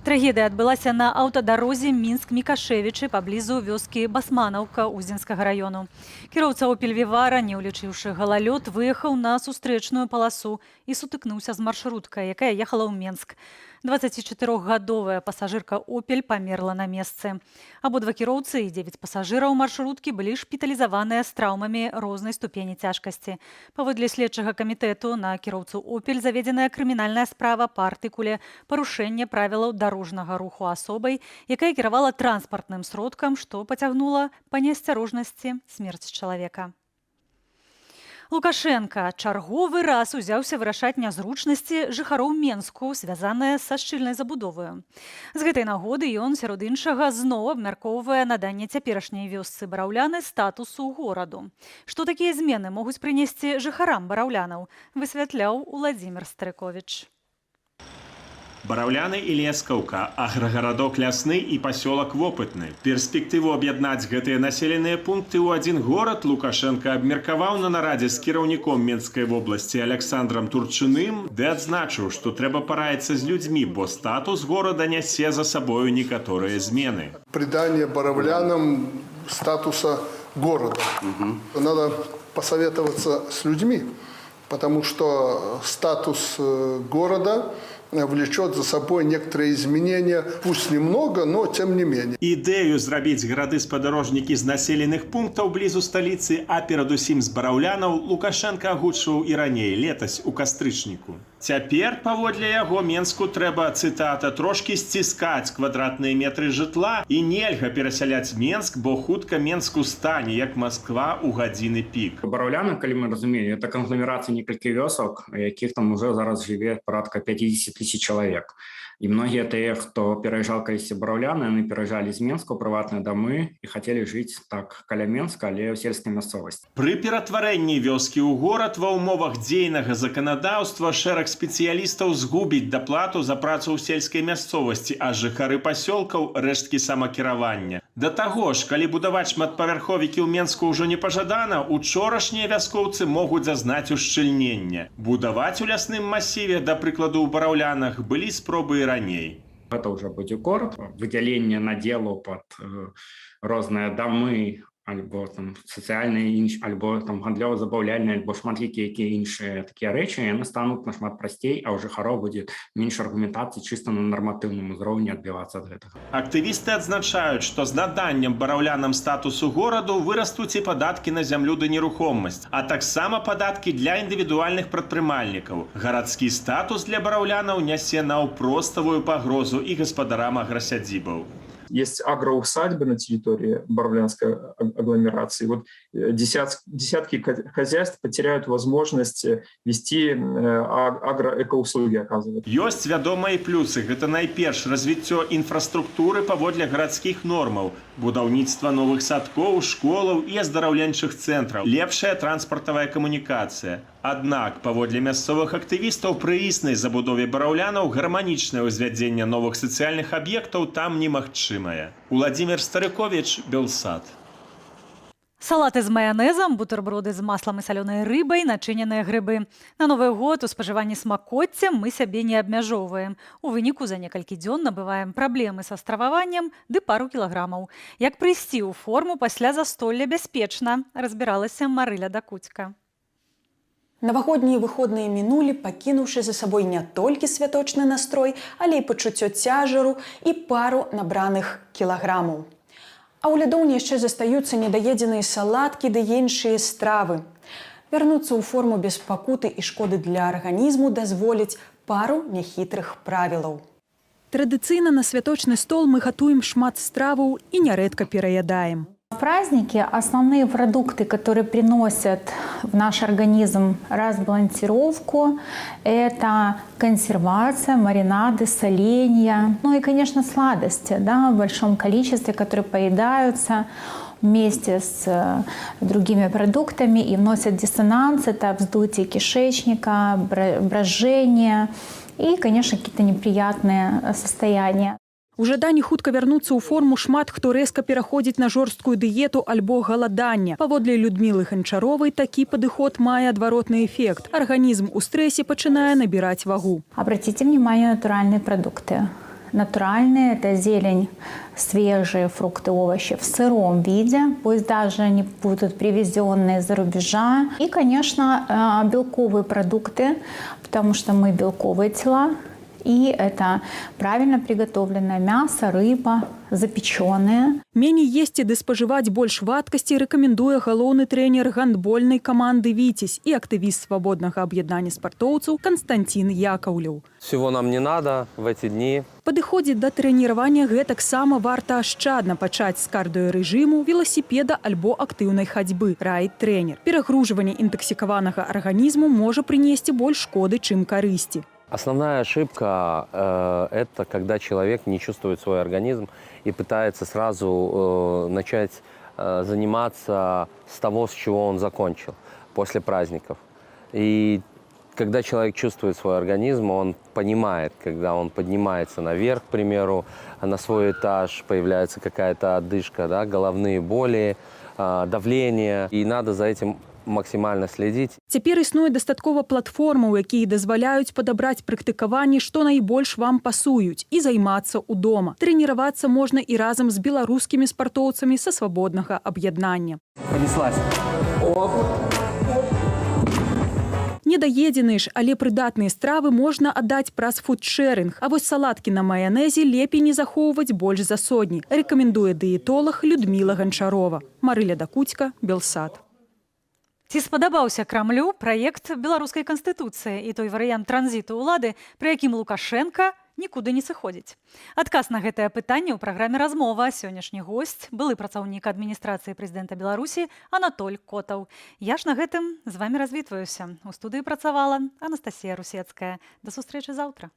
Трагедыя адбылася на аўтадарозе Мінск-Мікашэвічы паблізу вёскі Басманаўка Уздзенскага раёну. Кіроўца «Опель Вівара», не ўлічыўшы галалёд, выехаў на сустрэчную паласу і сутыкнуўся з маршруткай, якая ехала ў Менск. 24-гадовая пасажырка «Опель» памерла на месцы. Абодва кіроўцы і 9 пасажыраў маршруткі былі шпіталізаваныя з траўмамі рознай ступені цяжкасці. Паводле следчага камітэту, на кіроўцу «Опель» заведзеная крымінальная справа па артыкуле «Парушэнне правілаў дарожнага руху асобай, якая кіравала транспартным сродкам, што пацягнула па неасцярожнасці смерць чалавека». Лукашэнка чарговы раз узяўся вырашаць нязручнасці жыхароў Менску, звязаныя са шчыльнай забудоваю. З гэтай нагоды ён, сярод іншага, зноў абмяркоўвае наданне цяперашняй вёсцы Бараўляны статусу гораду. Што такія змены могуць прынесці жыхарам Бараўлянаў, высвятляў Уладзімир Старыкович. Бараўляны і Лескаўка, аграгарадок Лясны і пасёлак Вопытны. Перспектыву аб'яднаць гэтыя населеныя пункты ў адзін горад Лукашэнка абмеркаваў на нарадзе з кіраўніком Менскай вобласці Аляксандрам Турчыным, ды адзначыў, што трэба параіцца з людзьмі, бо статус горада нясе за сабою некаторыя змены. Придание Боровлянам статуса города. Надо посоветоваться с людьми, потому что статус города влечет за собой некоторые изменения, пусть немного, но тем не менее. Ідэю зрабіць гарады-спадарожнікі з населеных пунктаў блізу сталіцы, а перадусім з Бараўлянаў, Лукашэнка агучваў і раней, летась у кастрычніку. Цяпер, паводле яго, Менску трэба, цытата, трошкі сціскаць квадратныя метры жытла і нельга перасяляць Менск, бо хутка Менску стане, як Масква ў гадзіны пік. Бараўляны, калі мы разумелі, это кангламерацыя некалькі вёсак, якіх там уже зараз жыве парадка 50 тысяч чалавек. І многія тыя, хто пераязджаў калісьці Бараўляны, яны пераязджалі з Менска ў прыватныя дамы і хацелі жыць так каля Менска, але ў сельскай мясцовасці. Пры ператварэнні вёскі ў горад ва ўмовах дзейнага заканадаўства шэраг спецыялістаў згубіць даплату за працу ў сельскай мясцовасці, а жыхары пасёлкаў рэшткі самакіравання. Да таго ж, калі будаваць шматпавярховікі ў Менску ўжо не пажадана, учорашнія вяскоўцы могуць зазнаць ушчыльнення. Будаваць у лясным масіве, да прыкладу, ў Бараўлянах, былі спробы і раней. Это уже будзе горад, выдзяленне надзелу пад розныя дамы, альбо там сацыяльныя інш, альбо там гандлёва-забаўляльныя, альбо шматлікія якія іншыя такія рэчы, яны стануць нашмат прасцей, а ў жыхароў будзе менш аргументацыі чыста на нарматыўным узроўні адбівацца ад гэтага. Актывісты адзначаюць, што з наданнем бараўлянам статусу гораду вырастуць і падаткі на зямлю ды нерухомасць, а таксама падаткі для індывідуальных прадпрымальнікаў. Гарадскі статус для бараўлянаў нясе наўпроставую пагрозу і гаспадарам аграсядзібаў. Есть агроусадьбы на территории Боровлянской агломерации. Вот десятки хозяйств потеряют возможность вести агроэкоуслуги оказывать. Ёсць вядомыя плюсы. Гэта найперш развіццё інфраструктуры паводле гарадскіх нормаў, будаўніцтва новых садкоў, школаў і аздараўленчых цэнтраў, лепшая транспартавая камунікацыя. Аднак, паводле мясцовых актывістаў, пры існай забудове бараўлянаў гарманічнае ўзвядзенне новых сацыяльных аб'ектаў там немагчымае. Уладзімир Старыковіч, Белсат. Салаты з маянэзам, бутэрброды з маслам і салёнай рыбай, начыненыя грыбы. На Новы год у спажыванні смакоцця мы сябе не абмяжоўваем. У выніку за некалькі дзён набываем праблемы са страваваннем ды пару кілаграмаў. Як прыйсці ў форму пасля застолля бяспечна, разбіралася Марыля Дакуцька. Навагоднія выходныя мінулі, пакінуўшы за сабой не толькі святочны настрой, але і пачуццё цяжару і пару набраных кілаграмаў. А ў лядоўні яшчэ застаюцца недаедзеныя салаткі ды іншыя стравы. Вярнуцца ў форму без пакуты і шкоды для арганізму дазволіць пару няхітрых правілаў. Традыцыйна на святочны стол мы гатуем шмат страваў і нярэдка пераядаем. В праздники основные продукты, которые приносят в наш организм разбалансировку, это консервация, маринады, соленья, ну и, конечно, сладости, да, в большом количестве, которые поедаются вместе с другими продуктами и вносят диссонанс, это вздутие кишечника, брожение и, конечно, какие-то неприятные состояния. У жаданні хутка вярнуцца ў форму шмат хто рэзка пераходзіць на жорсткую дыету альбо галаданне. Паводле Людмілы Ганчаровай, такі падыход мае адваротны эфект. Арганізм у стрэсе пачынае набіраць вагу. Обратите внимание на натуральные продукты. Натуральные – это зелень, свежие фрукты, овощи в сыром виде, пусть даже они будут привезенные из-за рубежа. И, конечно, белковые продукты, потому что мы белковые тела. И это правильно приготовленное мясо, рыба, запеченные. Меней есці ды спажываць больш вадкасці рэкамендуе галоўны трэнер гандбольнай каманды «Віцязь» і актывіст свабоднага аб'яднання спартоўцаў Канстанцін Якаўлеў. Всего нам не надо в эти дни. Падыходзіць да трэніравання гэтаксама варта ашчадна, пачаць з кардыорэжыму, веласіпеда альбо актыўнай хадзьбы, раіць трэнер. Перагружванне інтаксікаванага арганізму можа прынесці больш шкоды, чым карысці. Основная ошибка это когда человек не чувствует свой организм и пытается сразу начать заниматься с того, с чего он закончил после праздников. И когда человек чувствует свой организм, он понимает, когда он поднимается наверх, к примеру, на свой этаж, появляется какая-то одышка, да, головные боли, давление, и надо за этим максимально следить. Цяпер існуе дастаткова платформаў, якія дазваляюць падабраць практыкаванні, што найбольш вам пасуюць, і займацца ў дома. Трэніравацца можна і разам з беларускімі спартоўцамі са свабоднага аб'яднання. Понеслась. Оп. Недаедзеныя ж, але прыдатныя стравы можна аддаць праз фудшэрынг. А вось салаткі на маянэзе лепей не захоўваць больш за сотні, рэкамендуе дыетолаг Людміла Ганчарова. Марыля Дакуцька, Белсат. Ці спадабаўся Крамлю праект беларускай канстытуцыі і той варыянт транзіту ўлады, пры якім Лукашэнка нікуды не сыходзіць? Адказ на гэтае пытанне ў праграме «Размова». Сённяшні госць — былы працаўнік адміністрацыі прэзідэнта Беларусі Анатоль Котаў. Я ж на гэтым з вами развітваюся. У студыі працавала Анастасія Русецкая. Да сустрэчы заўтра.